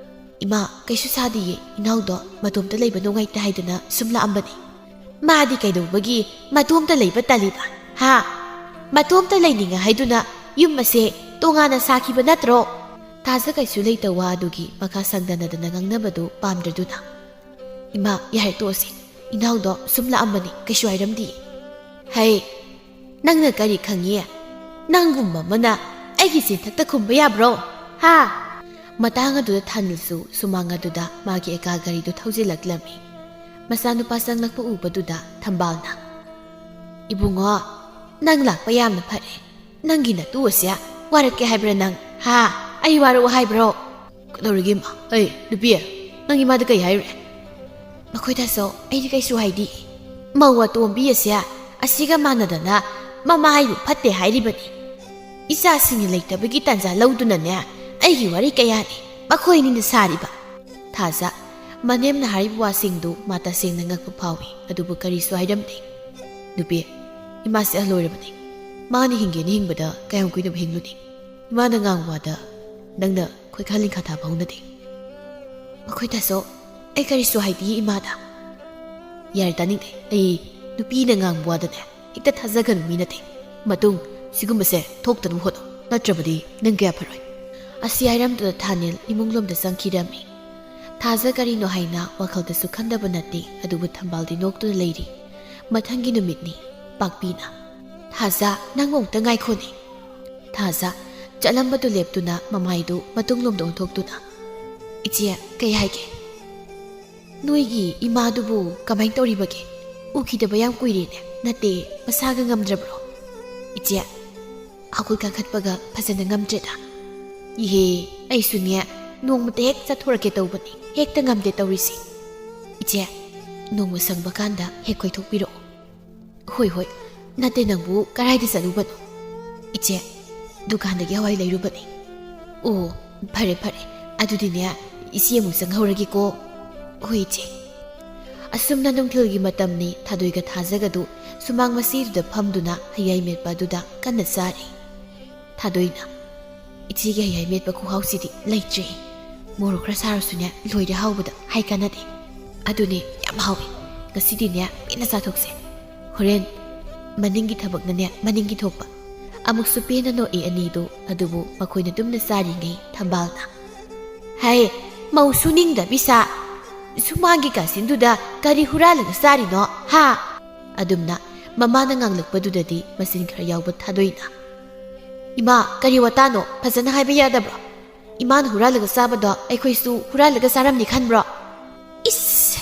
"ꯏꯃꯥ, ꯀꯩꯁꯨ ꯁꯥꯗꯤꯌꯦ꯫ ꯏꯅꯥꯎꯗꯣ ꯃꯇꯣꯝꯇ ꯂꯩꯕ ꯅꯨꯡꯉꯥꯏꯇꯦ ꯍꯥꯏꯗꯨꯅ ꯁꯨꯝ ꯂꯥꯛꯑꯝꯕꯅꯤ꯫" "ꯃꯥꯗꯤ ꯀꯩꯗꯧꯕꯒꯤ ꯃꯇꯣꯝꯇ ꯂꯩꯕ ꯇꯜꯂꯤꯕ? ꯍꯥ? ꯃꯇꯣꯝꯇ ꯂꯩꯅꯤꯡꯉꯦ ꯍꯥꯏꯗꯨꯅ ꯌꯨꯝ ꯑꯁꯦ ꯇꯣꯉꯥꯟꯅ ꯁꯥꯈꯤꯕ ꯅꯠꯇ꯭ꯔꯣ?" ꯊꯥꯖ ꯀꯩꯁꯨ ꯂꯩꯇ ꯋꯥ ꯑꯗꯨꯒꯤ ꯃꯈꯥ ꯁꯪꯗꯅꯗꯅ ꯉꯥꯡꯅꯕꯗꯨ ꯄꯥꯝꯗ꯭ꯔꯗꯨꯅ, "ꯏꯃꯥ, ꯌꯥꯔꯦ, ꯇꯣꯛꯑꯁꯤ꯫ ꯏꯅꯥꯎꯗꯣ ꯁꯨꯝ ꯂꯥꯛꯑꯝꯕꯅꯤ, ꯀꯩꯁꯨ ꯍꯥꯏꯔꯝꯗꯤꯌꯦ꯫" "ꯍꯩ, ꯅꯪꯅ ꯀꯔꯤ ꯈꯪꯉꯤ? ꯅꯪꯒꯨꯝꯕ ꯑꯃꯅ ꯑꯩꯒꯤ ꯆꯤꯟꯊꯛꯇ ꯈꯨꯝꯕ ꯌꯥꯕ꯭ꯔꯣ? ꯍꯥ?" ꯃꯇꯥꯡ ꯑꯗꯨꯗ ꯊꯥꯅꯤꯜꯁꯨ ꯁꯨꯃꯥꯡ ꯑꯗꯨꯗ ꯃꯥꯒꯤ ꯑꯦꯀꯥ ꯒꯥꯔꯤꯗꯨ ꯊꯧꯖꯤꯜꯂꯛꯂꯝꯃꯤ꯫ ꯃꯆꯥꯅꯨꯄꯥ ꯆꯪꯂꯛꯄ ꯎꯕꯗꯨꯗ ꯊꯝꯕꯥꯜꯅ, "ꯏꯕꯨꯡꯉꯣ, ꯅꯪ ꯂꯥꯛꯄ ꯌꯥꯝꯅ ꯐꯔꯦ꯫ ꯅꯪꯒꯤ ꯅꯇꯨ ꯑꯁꯦ ꯋꯥꯔꯛꯀꯦ ꯍꯥꯏꯕ꯭ꯔꯥ ꯅꯪ? ꯍꯥ? ꯑꯩ ꯋꯥꯔꯛꯑꯣ ꯍꯥꯏꯕ꯭ꯔꯣ?" "ꯀꯩꯗꯧꯔꯒꯦ, ꯏꯃꯥ? ꯑꯩ, ꯅꯨꯄꯤ, ꯅꯪ ꯏꯃꯥꯗ ꯀꯩ ꯍꯥꯏꯔꯨꯔꯦ?" "ꯃꯈꯣꯏꯗꯁꯨ ꯑꯩꯗꯤ ꯀꯩꯁꯨ ꯍꯥꯏꯗꯦ꯫ ꯃꯧ ꯑꯇꯣꯝꯕꯤ ꯑꯁꯦ ꯑꯁꯤꯒ ꯃꯥꯟꯅꯗꯅ ꯃꯃꯥ ꯍꯥꯏꯕꯨ ꯐꯠꯇꯦ ꯍꯥꯏꯔꯤꯕꯅꯤ꯫ ꯏꯆꯥꯁꯤꯡꯅ ꯂꯩꯇꯕꯒꯤ ꯇꯥꯟꯖꯥ ꯂꯧꯗꯨꯅꯅꯦ, ꯑꯩꯒꯤ ꯋꯥꯔꯤ ꯀꯌꯥꯅꯤ ꯃꯈꯣꯏ ꯑꯅꯤꯅ ꯁꯥꯔꯤꯕ꯫ ꯊꯥꯖ, ꯃꯅꯦꯝꯅ ꯍꯥꯏꯔꯤꯕ ꯋꯥꯁꯤꯡꯗꯨ ꯃꯥ ꯇꯁꯦꯡꯅ ꯉꯛꯄ ꯐꯥꯎꯏ, ꯑꯗꯨꯕꯨ ꯀꯔꯤꯁꯨ ꯍꯥꯏꯔꯝꯗꯦ꯫ ꯅꯨꯄꯤ, ꯏꯃꯥꯁꯦ ꯑꯍꯜ ꯑꯣꯏꯔꯕꯅꯤ꯫ ꯃꯥꯅ ꯍꯤꯡꯒꯦꯅ ꯍꯤꯡꯕꯗ ꯀꯌꯥꯝ ꯀꯨꯏꯅꯕꯨ ꯍꯤꯡꯂꯨꯅꯤ? ꯏꯃꯥꯅ ꯉꯥꯡꯕ ꯋꯥꯗ ꯅꯪꯅ ꯈꯣꯏꯈꯥ ꯂꯤꯡꯈꯥ ꯊꯥꯕ ꯍꯧꯅꯗꯦ꯫ ꯑꯩꯈꯣꯏ ꯇꯥꯆꯧ, ꯑꯩ ꯀꯔꯤꯁꯨ ꯍꯥꯏꯗꯤꯌꯦ ꯏꯃꯥꯗ꯫ ꯌꯥꯔꯦ, ꯇꯥꯅꯤꯡꯗꯦ꯫ ꯑꯩ ꯅꯨꯄꯤꯅ ꯉꯥꯡꯕ ꯋꯥꯗꯅꯦ ꯍꯦꯛꯇ ꯊꯥꯖꯒꯅꯨ ꯃꯤ ꯅꯠꯇꯦ꯫ ꯃꯇꯨꯡ ꯁꯤꯒꯨꯝꯕꯁꯦ ꯊꯣꯛꯇꯅꯕ ꯍꯣꯠꯅꯧ, ꯅꯠꯇ꯭ꯔꯕꯗꯤ ꯅꯪ ꯀꯌꯥ ꯐꯔꯣꯏ꯫ ꯑꯁꯤ ꯍꯥꯏꯔꯝꯗꯨꯅ ꯊꯥꯅꯤꯜ ꯏꯃꯨꯡꯂꯣꯝꯗ ꯆꯪꯈꯤꯔꯝꯃꯤ꯫ ꯊꯥꯖ ꯀꯔꯤꯅꯣ ꯍꯥꯏꯅ ꯋꯥꯈꯜꯗꯁꯨ ꯈꯟꯗꯕ ꯅꯠꯇꯦ, ꯑꯗꯨꯕꯨ ꯊꯝꯕꯥꯜꯗꯤ ꯅꯣꯛꯇꯨꯅ ꯂꯩꯔꯤ꯫ ꯃꯊꯪꯒꯤ ꯅꯨꯃꯤꯠꯅꯤ꯫ ꯄꯥꯛꯄꯤꯅ, "ꯊꯥꯖ, ꯅꯪ ꯑꯃꯨꯛꯇ ꯉꯥꯏꯈꯣꯅꯦ꯫" ꯊꯥꯖ, ꯆꯠꯂꯝꯕꯗꯨ ꯂꯦꯞꯇꯨꯅ ꯃꯃꯥꯏꯗꯨ ꯃꯇꯨꯡꯂꯣꯝꯗ ꯑꯣꯟꯊꯣꯛꯇꯨꯅ, "ꯏꯆꯦ, ꯀꯩ ꯍꯥꯏꯒꯦ?" "ꯅꯣꯏꯒꯤ ꯏꯃꯥꯗꯨꯕꯨ ꯀꯃꯥꯏꯅ ꯇꯧꯔꯤꯕꯒꯦ? ꯎꯈꯤꯗꯕ ꯌꯥꯝ ꯀꯨꯏꯔꯦꯅꯦ꯫ ꯅꯠꯇꯦ, ꯃꯁꯥꯒ ꯉꯝꯗ꯭ꯔꯕ꯭ꯔꯣ?" "ꯏꯆꯦ, ꯍꯧꯒꯠ ꯀꯥꯡꯈꯠꯄꯒ ꯐꯖꯅ ꯉꯝꯗ꯭ꯔꯦꯗ꯫" "ꯏꯍꯦ, ꯑꯩꯁꯨꯅꯦ ꯅꯣꯡꯃꯇ ꯍꯦꯛ ꯆꯠꯊꯣꯔꯛꯀꯦ ꯇꯧꯕꯅꯤ, ꯍꯦꯛꯇ ꯉꯝꯗꯦ ꯇꯧꯔꯤꯁꯦ꯫ ꯏꯆꯦ, ꯅꯣꯡꯃ ꯁꯪꯕ ꯀꯥꯟꯗ ꯍꯦꯛ ꯀꯣꯏꯊꯣꯛꯄꯤꯔꯛꯑꯣ꯫" "ꯍꯣꯏ, ꯍꯣꯏ, ꯅꯠꯇꯦ, ꯅꯪꯕꯨ ꯀꯗꯥꯏꯗ ꯆꯠꯂꯨꯕꯅꯣ?" "ꯏꯆꯦ, ꯗꯨꯀꯥꯟꯗꯒꯤ ꯍꯋꯥꯏ ꯂꯩꯔꯨꯕꯅꯤ꯫" "ꯑꯣ, ꯐꯔꯦ, ꯐꯔꯦ, ꯑꯗꯨꯗꯤꯅꯦ ꯏꯆꯦ ꯑꯃꯨꯛ ꯆꯪꯍꯧꯔꯒꯦꯀꯣ꯫" "ꯍꯣꯏ, ꯏꯆꯦ꯫" ꯑꯁꯨꯝꯅ ꯅꯨꯡꯊꯤꯜꯒꯤ ꯃꯇꯝꯅꯤ꯫ ꯊꯥꯗꯣꯏꯒ ꯊꯥꯖꯒꯗꯨ ꯁꯨꯃꯥꯡ ꯃꯆꯦꯗꯨꯗ ꯐꯝꯗꯨꯅ ꯍꯩꯌꯥꯏ ꯃꯦꯠꯄ ꯑꯗꯨꯗ ꯀꯟꯅ ꯆꯥꯔꯤ꯫ ꯊꯥꯗꯣꯏꯅ, "ꯏꯆꯦꯒꯤ ꯍꯩꯌꯥꯏ ꯃꯦꯠꯄ ꯈꯨꯍꯥꯎꯁꯤꯗꯤ ꯂꯩꯇ꯭ꯔꯦ꯫ ꯃꯣꯔꯣꯛ ꯈꯔ ꯁꯥꯔꯁꯨꯅꯦ, ꯂꯣꯏꯔꯦ ꯍꯥꯎꯕꯗ, ꯍꯥꯏ ꯀꯥꯟꯅꯗꯦ꯫ ꯑꯗꯨꯅꯦ, ꯌꯥꯝ ꯍꯥꯎꯋꯦ꯫ ꯉꯁꯤꯗꯤꯅꯦ, ꯄꯦꯟꯅ ꯆꯥꯊꯣꯛꯁꯦ꯫ ꯍꯣꯔꯦꯟ ꯃꯅꯤꯡꯒꯤ ꯊꯕꯛꯅꯅꯦ, ꯃꯅꯤꯡꯒꯤ ꯊꯣꯛꯄ꯫" ꯑꯃꯨꯛꯁꯨ ꯄꯦꯟꯅ ꯅꯣꯛꯏ ꯑꯅꯤꯗꯨ꯫ ꯑꯗꯨꯕꯨ ꯃꯈꯣꯏꯅ ꯇꯨꯝꯅ ꯆꯥꯔꯤꯉꯩ ꯊꯝꯕꯥꯜꯅ, "ꯍꯩ, ꯃꯧ ꯁꯨꯅꯤꯡꯗꯕꯤ ꯁꯥ꯫ ꯁꯨꯃꯥꯡꯒꯤ ꯀꯥꯆꯤꯟꯗꯨꯗ ꯀꯔꯤ ꯍꯨꯔꯥꯜꯂꯒ ꯆꯥꯔꯤꯅꯣ, ꯍꯥ?" ꯑꯗꯨꯝꯅ ꯃꯃꯥꯅ ꯉꯥꯡꯂꯛꯄꯗꯨꯗꯗꯤ ꯃꯆꯤꯟ ꯈꯔ ꯌꯥꯎꯕ ꯊꯥꯗꯣꯏꯅ, "ꯏꯃꯥ, ꯀꯔꯤ ꯋꯥꯇꯥꯅꯣ? ꯐꯖꯅ ꯍꯥꯏꯕ ꯌꯥꯗꯕ꯭ꯔꯣ? ꯏꯃꯥꯅ ꯍꯨꯔꯥꯜꯂꯒ ꯆꯥꯕꯗꯣ ꯑꯩꯈꯣꯏꯁꯨ ꯍꯨꯔꯥꯜꯂꯒ ꯆꯥꯔꯝꯅꯤ ꯈꯟꯕ꯭ꯔꯣ? ꯏꯁ!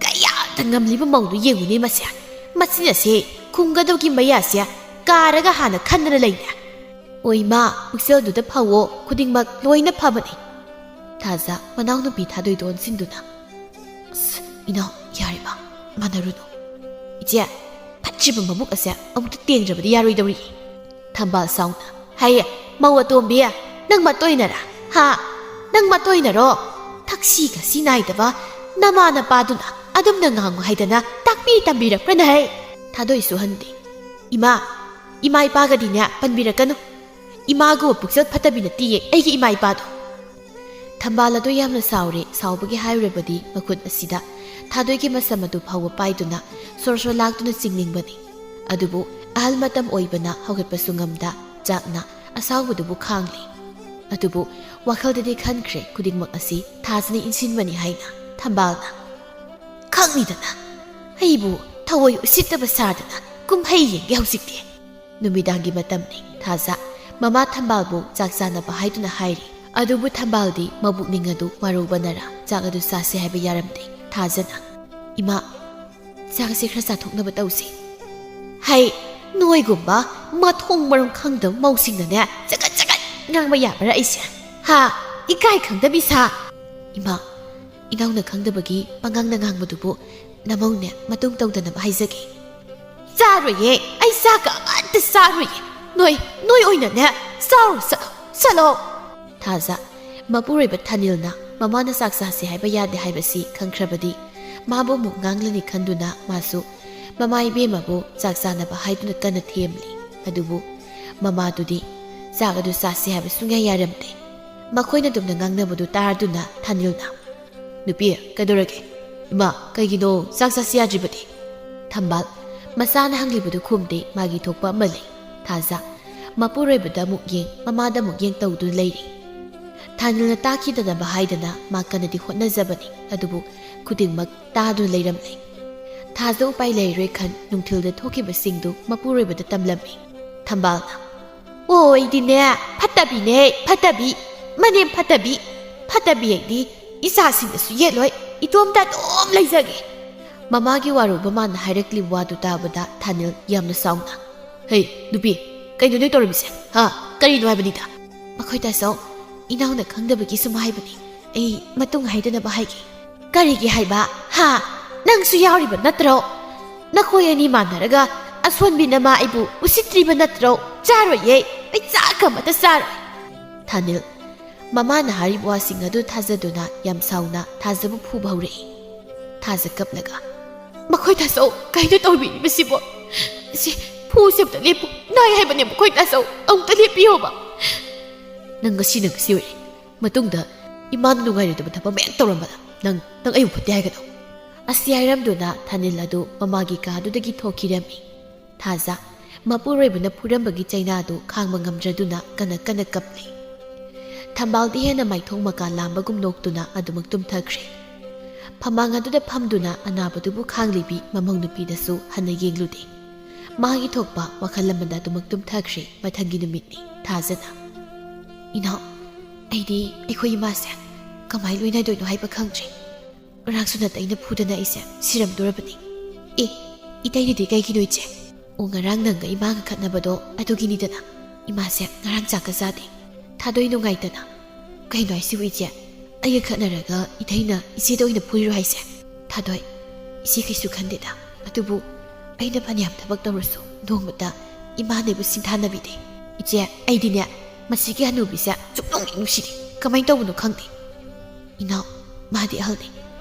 ꯀꯌꯥꯗ ꯉꯝꯂꯤꯕ ꯃꯧꯗꯣ ꯌꯦꯡꯉꯨꯅꯦ ꯃꯁꯦ꯫ ꯃꯆꯤꯟ ꯑꯁꯦ ꯈꯨꯝꯒꯗꯧꯒꯤ ꯃꯌꯥꯁꯦ ꯀꯥꯔꯒ ꯍꯥꯟꯅ ꯈꯟꯗꯅ ꯂꯩꯅꯦ꯫ ꯑꯣ ꯏꯃꯥ, ꯄꯨꯛꯆꯦꯜꯗꯨꯗ ꯐꯧꯑꯣ, ꯈꯨꯗꯤꯡꯃꯛ ꯂꯣꯏꯅ ꯐꯕꯅꯤ꯫" ꯊꯥꯖ ꯃꯅꯥꯎꯅꯨꯄꯤ ꯊꯥꯗꯣꯏꯗꯣ ꯑꯣꯟꯁꯤꯟꯗꯨꯅ, "ꯑꯁ, ꯏꯅꯥꯎ, ꯌꯥꯔꯦ ꯃꯥ, ꯃꯥꯟꯅꯔꯨꯅꯨ꯫ ꯏꯆꯦ, ꯐꯠꯇ꯭ꯔꯤꯕ ꯃꯕꯨꯛ ꯑꯁꯦ ꯑꯃꯨꯛꯇ ꯇꯦꯡꯗ꯭ꯔꯕꯗꯤ ꯌꯥꯔꯣꯏꯗꯧꯔꯤ꯫" ꯊꯝꯕꯥꯜ ꯁꯥꯎꯅ, "ꯍꯩ, ꯃꯧ ꯑꯇꯣꯝꯕꯤ, ꯅꯪ ꯃꯇꯣꯏꯅꯔꯥ? ꯍꯥ? ꯅꯪ ꯃꯇꯣꯏꯅꯔꯣ? ꯊꯛꯁꯤ ꯈꯥꯁꯤ ꯅꯥꯏꯗꯕ ꯅꯃꯥ ꯅꯄꯥꯗꯨꯅ ꯑꯗꯨꯝꯅ ꯉꯥꯡꯉꯨ ꯍꯥꯏꯗꯅ ꯇꯥꯛꯄꯤ ꯇꯝꯕꯤꯔꯛꯄ꯭ꯔꯅ ꯍꯩ? ꯊꯥꯗꯣꯏꯁꯨ ꯍꯟꯗꯦ꯫ ꯏꯃꯥ, ꯏꯃꯥ ꯏꯄꯥꯒꯗꯤꯅꯦ ꯄꯟꯕꯤꯔꯛꯀꯅꯨ꯫ ꯏꯃꯥꯒꯨꯝꯕ ꯄꯨꯛꯆꯦꯜ ꯐꯠꯇꯕꯤ ꯅꯠꯇꯤꯌꯦ ꯑꯩꯒꯤ ꯏꯃꯥ ꯏꯄꯥꯗꯣ꯫ ꯊꯝꯕꯥꯜ ꯑꯗꯨ ꯌꯥꯝꯅ ꯁꯥꯎꯔꯦ꯫ ꯁꯥꯎꯕꯒꯤ ꯍꯥꯏꯔꯨꯔꯕꯗꯤ ꯃꯈꯨꯠ ꯑꯁꯤꯗ ꯊꯥꯗꯣꯏꯒꯤ ꯃꯁꯝ ꯑꯗꯨ ꯐꯥꯎꯕ ꯄꯥꯏꯗꯨꯅ ꯁꯣꯔ ꯁꯣꯔ ꯂꯥꯛꯇꯨꯅ ꯆꯤꯡꯅꯤꯡꯕꯅꯤ꯫ ꯑꯗꯨꯕꯨ ꯑꯍꯜ ꯃꯇꯝ ꯑꯣꯏꯕꯅ ꯍꯧꯒꯠꯄꯁꯨ ꯉꯝꯗ ꯆꯥꯛꯅ ꯑꯁꯥꯎꯕꯗꯨꯕꯨ ꯈꯥꯡꯂꯤ꯫ ꯑꯗꯨꯕꯨ ꯋꯥꯈꯜꯗꯗꯤ ꯈꯟꯈ꯭ꯔꯦ ꯈꯨꯗꯤꯡꯃꯛ ꯑꯁꯤ ꯊꯥꯖꯅ ꯏꯟꯁꯤꯟꯕꯅꯤ ꯍꯥꯏꯅ꯫ ꯊꯝꯕꯥꯜꯅ, "ꯈꯪꯅꯤꯗꯅ, ꯑꯩꯕꯨ ꯊꯑꯣꯏ ꯎꯁꯤꯠꯇꯕ ꯁꯥꯗꯅ ꯀꯨꯝꯍꯩ ꯌꯦꯡꯒꯦ ꯍꯧꯖꯤꯛꯇꯤ꯫ ꯅꯨꯃꯤꯗꯥꯡꯒꯤ ꯃꯇꯝꯅꯤ꯫ ꯊꯥꯖ ꯃꯃꯥ ꯊꯝꯕꯥꯜꯕꯨ ꯆꯥꯛ ꯆꯥꯅꯕ ꯍꯥꯏꯗꯨꯅ ꯍꯥꯏꯔꯤ꯫ ꯑꯗꯨꯕꯨ ꯊꯝꯕꯥꯜꯗꯤ ꯃꯕꯨꯛꯅꯤꯡ ꯑꯗꯨ ꯋꯥꯔꯧꯕꯅꯔ ꯆꯥꯛ ꯑꯗꯨ ꯆꯥꯁꯤ ꯍꯥꯏꯕ ꯌꯥꯔꯝꯗꯦ꯫ ꯊꯥꯖꯅ, "ꯏꯃꯥ, ꯆꯥꯛꯁꯦ ꯈꯔ ꯆꯥꯊꯣꯛꯅꯕ ꯇꯧꯁꯤ꯫ ꯍꯩ, ꯅꯣꯏꯒꯨꯝꯕ ꯃꯊꯣꯡ ꯃꯔꯝ ꯈꯪꯗꯕ ꯃꯧꯁꯤꯡꯅꯅꯦ ꯆꯒꯠ ꯆꯒꯠ ꯉꯥꯡꯕ ꯌꯥꯕ꯭ꯔꯥ ꯑꯩꯁꯦ? ꯍꯥ? ꯏꯀꯥꯏ ꯈꯪꯗꯕꯤ ꯁꯥ!" "ꯏꯃꯥ, ꯏꯅꯥꯎꯅ ꯈꯪꯗꯕꯒꯤ ꯄꯉꯥꯡꯗ ꯉꯥꯡꯕꯗꯨꯕꯨ ꯅꯃꯧꯅꯦ ꯃꯇꯨꯡ ꯇꯧꯗꯅꯕ ꯍꯥꯏꯖꯒꯦ꯫" "ꯆꯥꯔꯣꯏꯌꯦ, ꯑꯩ ꯆꯥꯛꯀ ꯑꯃꯠꯇ ꯆꯥꯔꯣꯏꯌꯦ꯫ ꯅꯣꯏ, ꯅꯣꯏ ꯑꯣꯏꯅꯅꯦ ꯆꯥꯔꯣ, ꯆꯠꯂꯣ, ꯆꯠꯂꯣ!" ꯊꯥꯖ, ꯃꯄꯨꯔꯣꯏꯕ ꯊꯥꯅꯤꯜꯅ ꯃꯃꯥꯅ ꯆꯥꯛ ꯆꯥꯁꯤ ꯍꯥꯏꯕ ꯌꯥꯗꯦ ꯍꯥꯏꯕꯁꯤ ꯈꯪꯈ꯭ꯔꯕꯗꯤ ꯃꯥꯕꯨ ꯑꯃꯨꯛ ꯉꯥꯡꯂꯅꯤ ꯈꯟꯗꯨꯅ ꯃꯥꯁꯨ ꯃꯃꯥ ꯏꯕꯦꯝꯃꯕꯨ ꯆꯥꯛ ꯆꯥꯅꯕ ꯍꯥꯏꯗꯨꯅ ꯀꯟꯅ ꯊꯦꯝꯂꯤ꯫ ꯑꯗꯨꯕꯨ ꯃꯃꯥꯗꯨꯗꯤ ꯆꯥꯛ ꯑꯗꯨ ꯆꯥꯁꯤ ꯍꯥꯏꯕ ꯁꯨꯡꯌꯥ ꯌꯥꯔꯝꯗꯦ꯫ ꯃꯈꯣꯏꯅ ꯑꯗꯨꯝꯅ ꯉꯥꯡꯅꯕꯗꯨ ꯇꯥꯔꯗꯨꯅ ꯊꯥꯅꯤꯜꯅ, "ꯅꯨꯄꯤ, ꯀꯩꯗꯧꯔꯒꯦ? ꯏꯃꯥ, ꯀꯩꯒꯤꯅꯣ ꯆꯥꯛ ꯆꯥꯁꯤ ꯌꯥꯗ꯭ꯔꯤꯕꯗꯤ?" ꯊꯝꯕꯥꯜ, ꯃꯆꯥꯅ ꯍꯪꯂꯤꯕꯗꯨ ꯈꯨꯝꯗꯦ, ꯃꯥꯒꯤ ꯊꯣꯛꯄ ꯑꯃ ꯂꯩ꯫ ꯊꯥꯖ, ꯃꯄꯨꯔꯣꯏꯕꯗ ꯑꯃꯨꯛ ꯌꯦꯡ, ꯃꯃꯥꯗ ꯑꯃꯨꯛ ꯌꯦꯡ ꯇꯧꯗꯨꯅ ꯂꯩꯔꯤ꯫ ꯊꯥꯅꯤꯜꯅ ꯇꯥꯈꯤꯗꯅꯕ ꯍꯥꯏꯗꯅ ꯃꯥ ꯀꯟꯅꯗꯤ ꯍꯣꯠꯅꯖꯕꯅꯤ, ꯑꯗꯨꯕꯨ ꯈꯨꯗꯤꯡꯃꯛ ꯇꯥꯗꯨꯅ ꯂꯩꯔꯝꯂꯦ꯫ ꯊꯥꯖ ꯎꯄꯥꯏ ꯂꯩꯔꯣꯏ ꯈꯟ ꯅꯨꯡꯊꯤꯜꯗ ꯊꯣꯛꯈꯤꯕꯁꯤꯡꯗꯨ ꯃꯄꯨꯔꯣꯏꯕꯗ ꯇꯝꯂꯝꯃꯤ꯫ ꯊꯝꯕꯥꯜꯅ, "ꯑꯣ, ꯑꯩꯗꯤꯅꯦ, ꯐꯠꯇꯕꯤꯅꯦ, ꯐꯠꯇꯕꯤ꯫ ꯃꯅꯦꯝ ꯐꯠꯇꯕꯤ꯫ ꯐꯠꯇꯕꯤ ꯑꯩꯗꯤ ꯏꯆꯥꯁꯤꯡꯗꯁꯨ ꯌꯦꯠꯂꯣꯏ, ꯏꯇꯣꯝꯇ ꯑꯗꯨꯝ ꯂꯩꯖꯒꯦ꯫" ꯃꯃꯥꯒꯤ ꯋꯥꯔꯧꯕ ꯃꯥꯅ ꯍꯥꯏꯔꯛꯂꯤꯕ ꯋꯥꯗꯨ ꯇꯥꯕꯗ ꯊꯥꯅꯤꯜ ꯌꯥꯝꯅ ꯁꯥꯎꯅ, "ꯍꯩ, ꯅꯨꯄꯤ, ꯀꯩꯅꯣ ꯅꯣꯏ ꯇꯧꯔꯝꯃꯤꯁꯦ? ꯍꯥ? ꯀꯔꯤꯅꯣ ꯍꯥꯏꯕꯅꯤꯗ?" "ꯃꯈꯣꯏ ꯇꯥꯆꯧ, ꯏꯅꯥꯎꯅ ꯈꯪꯗꯕꯒꯤ ꯁꯨꯝ ꯍꯥꯏꯕꯅꯤ꯫ ꯑꯩ ꯃꯇꯨꯡ ꯍꯥꯏꯗꯅꯕ ꯍꯥꯏꯒꯦ꯫" "ꯀꯔꯤꯒꯤ ꯍꯥꯏꯕ? ꯍꯥ? ꯅꯪꯁꯨ ꯌꯥꯎꯔꯤꯕ ꯅꯠꯇ꯭ꯔꯣ? ꯅꯈꯣꯏ ꯑꯅꯤ ꯃꯥꯟꯅꯔꯒ ꯑꯁꯣꯟꯕꯤ ꯅꯃꯥ ꯑꯩꯕꯨ ꯎꯁꯤꯠꯇ꯭ꯔꯤꯕ ꯅꯠꯇ꯭ꯔꯣ? ꯆꯥꯔꯣꯏꯌꯦ, ꯑꯩ ꯆꯥꯛ ꯑꯃꯠꯇ ꯆꯥꯔꯣꯏ꯫" ꯊꯥꯅꯤꯜ, ꯃꯃꯥꯅ ꯍꯥꯏꯔꯤꯕ ꯋꯥꯁꯤꯡ ꯑꯗꯨ ꯊꯥꯖꯗꯨꯅ ꯌꯥꯝ ꯁꯥꯎꯅ ꯊꯥꯖꯕꯨ ꯐꯨꯕ ꯍꯧꯔꯛꯏ꯫ ꯊꯥꯖ ꯀꯞꯂꯒ, "ꯃꯈꯣꯏ ꯇꯥꯆꯧ, ꯀꯩꯅꯣ ꯇꯧꯕꯤꯔꯤꯕꯁꯤꯕꯣ? ꯁꯤ ꯐꯨꯁꯦ ꯑꯝꯇ ꯂꯦꯞꯄꯨ꯫ ꯅꯥꯏ ꯍꯥꯏꯕꯅꯦ ꯃꯈꯣꯏ ꯇꯥꯆꯧ, ꯑꯃꯨꯛꯇ ꯂꯦꯞꯄꯤꯌꯣꯕ꯫ ꯅꯪ ꯉꯁꯤ ꯅꯪ ꯉꯁꯤ ꯑꯣꯏꯔꯦ꯫ ꯃꯇꯨꯡꯗ ꯏꯃꯥꯅ ꯅꯨꯡꯉꯥꯏꯔꯣꯏꯗꯕ ꯊꯕꯛ ꯃꯌꯥꯝ ꯇꯧꯔꯝꯕꯗ ꯅꯪ, ꯅꯪ ꯑꯩꯕꯨ ꯐꯠꯇꯦ ꯍꯥꯏꯒꯗꯧ?" ꯑꯁꯤ ꯍꯥꯏꯔꯝꯗꯨꯅ ꯊꯥꯅꯤꯜ ꯑꯗꯨ ꯃꯃꯥꯒꯤ ꯀꯥꯗꯨꯗꯒꯤ ꯊꯣꯛꯈꯤꯔꯝꯃꯤ꯫ ꯊꯥꯖ, ꯃꯄꯨꯔꯣꯏꯕꯅ ꯐꯨꯔꯝꯕꯒꯤ ꯆꯩꯅꯥꯗꯨ ꯈꯥꯡꯕ ꯉꯝꯗ꯭ꯔꯗꯨꯅ ꯀꯟꯅ ꯀꯟꯅ ꯀꯞꯂꯤ꯫ ꯊꯝꯕꯥꯜꯗꯤ ꯍꯦꯟꯅ ꯃꯥꯏꯊꯣꯡ ꯃꯀꯥ ꯂꯥꯝꯕꯒꯨꯝ ꯅꯣꯛꯇꯨꯅ ꯑꯗꯨꯃꯛ ꯇꯨꯝꯊꯈ꯭ꯔꯦ꯫ ꯐꯃꯥꯡ ꯑꯗꯨꯗ ꯐꯝꯗꯨꯅ ꯑꯅꯥꯕꯗꯨꯕꯨ ꯈꯥꯡꯂꯤꯕꯤ ꯃꯃꯧ ꯅꯨꯄꯤꯗꯁꯨ ꯍꯟꯅ ꯌꯦꯡꯂꯨꯗꯦ꯫ ꯃꯥꯒꯤ ꯊꯣꯛꯄ ꯋꯥꯈꯜ ꯑꯃꯗ ꯑꯗꯨꯃꯛ ꯇꯨꯝꯊꯈ꯭ꯔꯦ꯫ ꯃꯊꯪꯒꯤ ꯅꯨꯃꯤꯠꯅꯤ꯫ ꯊꯥꯖꯅ, "ꯏꯅꯥꯎ, ꯑꯩꯗꯤ ꯑꯩꯈꯣꯏ ꯏꯃꯥꯁꯦ ꯀꯃꯥꯏ ꯂꯣꯏꯅꯗꯣꯏꯅꯣ ꯍꯥꯏꯕ ꯈꯪꯗ꯭ꯔꯦ꯫ ꯉꯔꯥꯡꯁꯨ ꯅꯠꯇ ꯑꯩꯅ ꯐꯨꯗꯅ ꯑꯩꯁꯦ ꯁꯤꯔꯝꯗꯣꯔꯕꯅꯤ꯫" "ꯑꯦ, ꯏꯇꯩꯅꯗꯤ ꯀꯩꯒꯤꯅꯣ ꯏꯆꯦ?" "ꯑꯣ, ꯉꯔꯥꯡ ꯅꯪꯒ ꯏꯃꯥꯒ ꯈꯠꯅꯕꯗꯣ ꯑꯗꯨꯒꯤꯅꯤꯗꯅ꯫ ꯏꯃꯥꯁꯦ ꯉꯔꯥꯡ ꯆꯥꯛꯀ ꯆꯥꯗꯦ꯫ ꯊꯥꯗꯣꯏ ꯅꯨꯡꯉꯥꯏꯇꯅ꯫ ꯀꯩꯅꯣ ꯍꯥꯏꯁꯤꯕꯨ ꯏꯆꯦ? ꯑꯩꯒ ꯈꯠꯅꯔꯒ ꯏꯇꯩꯅ ꯏꯆꯦꯗ ꯑꯣꯏꯅ ꯐꯨꯔꯤꯔꯣ ꯍꯥꯏꯁꯦ?" "ꯊꯥꯗꯣꯏ, ꯏꯆꯦ ꯀꯩꯁꯨ ꯈꯟꯗꯦꯗ꯫ ꯑꯗꯨꯕꯨ ꯑꯩꯅ ꯐꯅꯌꯥꯝ ꯊꯕꯛ ꯇꯧꯔꯁꯨ ꯅꯣꯡꯃꯇ ꯏꯃꯥꯅ ꯑꯩꯕꯨ ꯁꯤꯡꯊꯥꯅꯕꯤꯗꯦ꯫ ꯏꯆꯦ, ꯑꯩꯗꯤꯅꯦ ꯃꯁꯤꯒꯤ ꯍꯅꯨꯕꯤꯁꯦ ꯁꯨꯛꯅꯨꯡ ꯍꯦꯛ ꯅꯨꯡꯁꯤꯗꯦ꯫ ꯀꯃꯥꯏꯅ ꯇꯧꯕꯅꯣ ꯈꯪꯗꯦ꯫" "ꯏꯅꯥꯎ, ꯃꯥꯗꯤ ꯑꯍꯜꯅꯤ꯫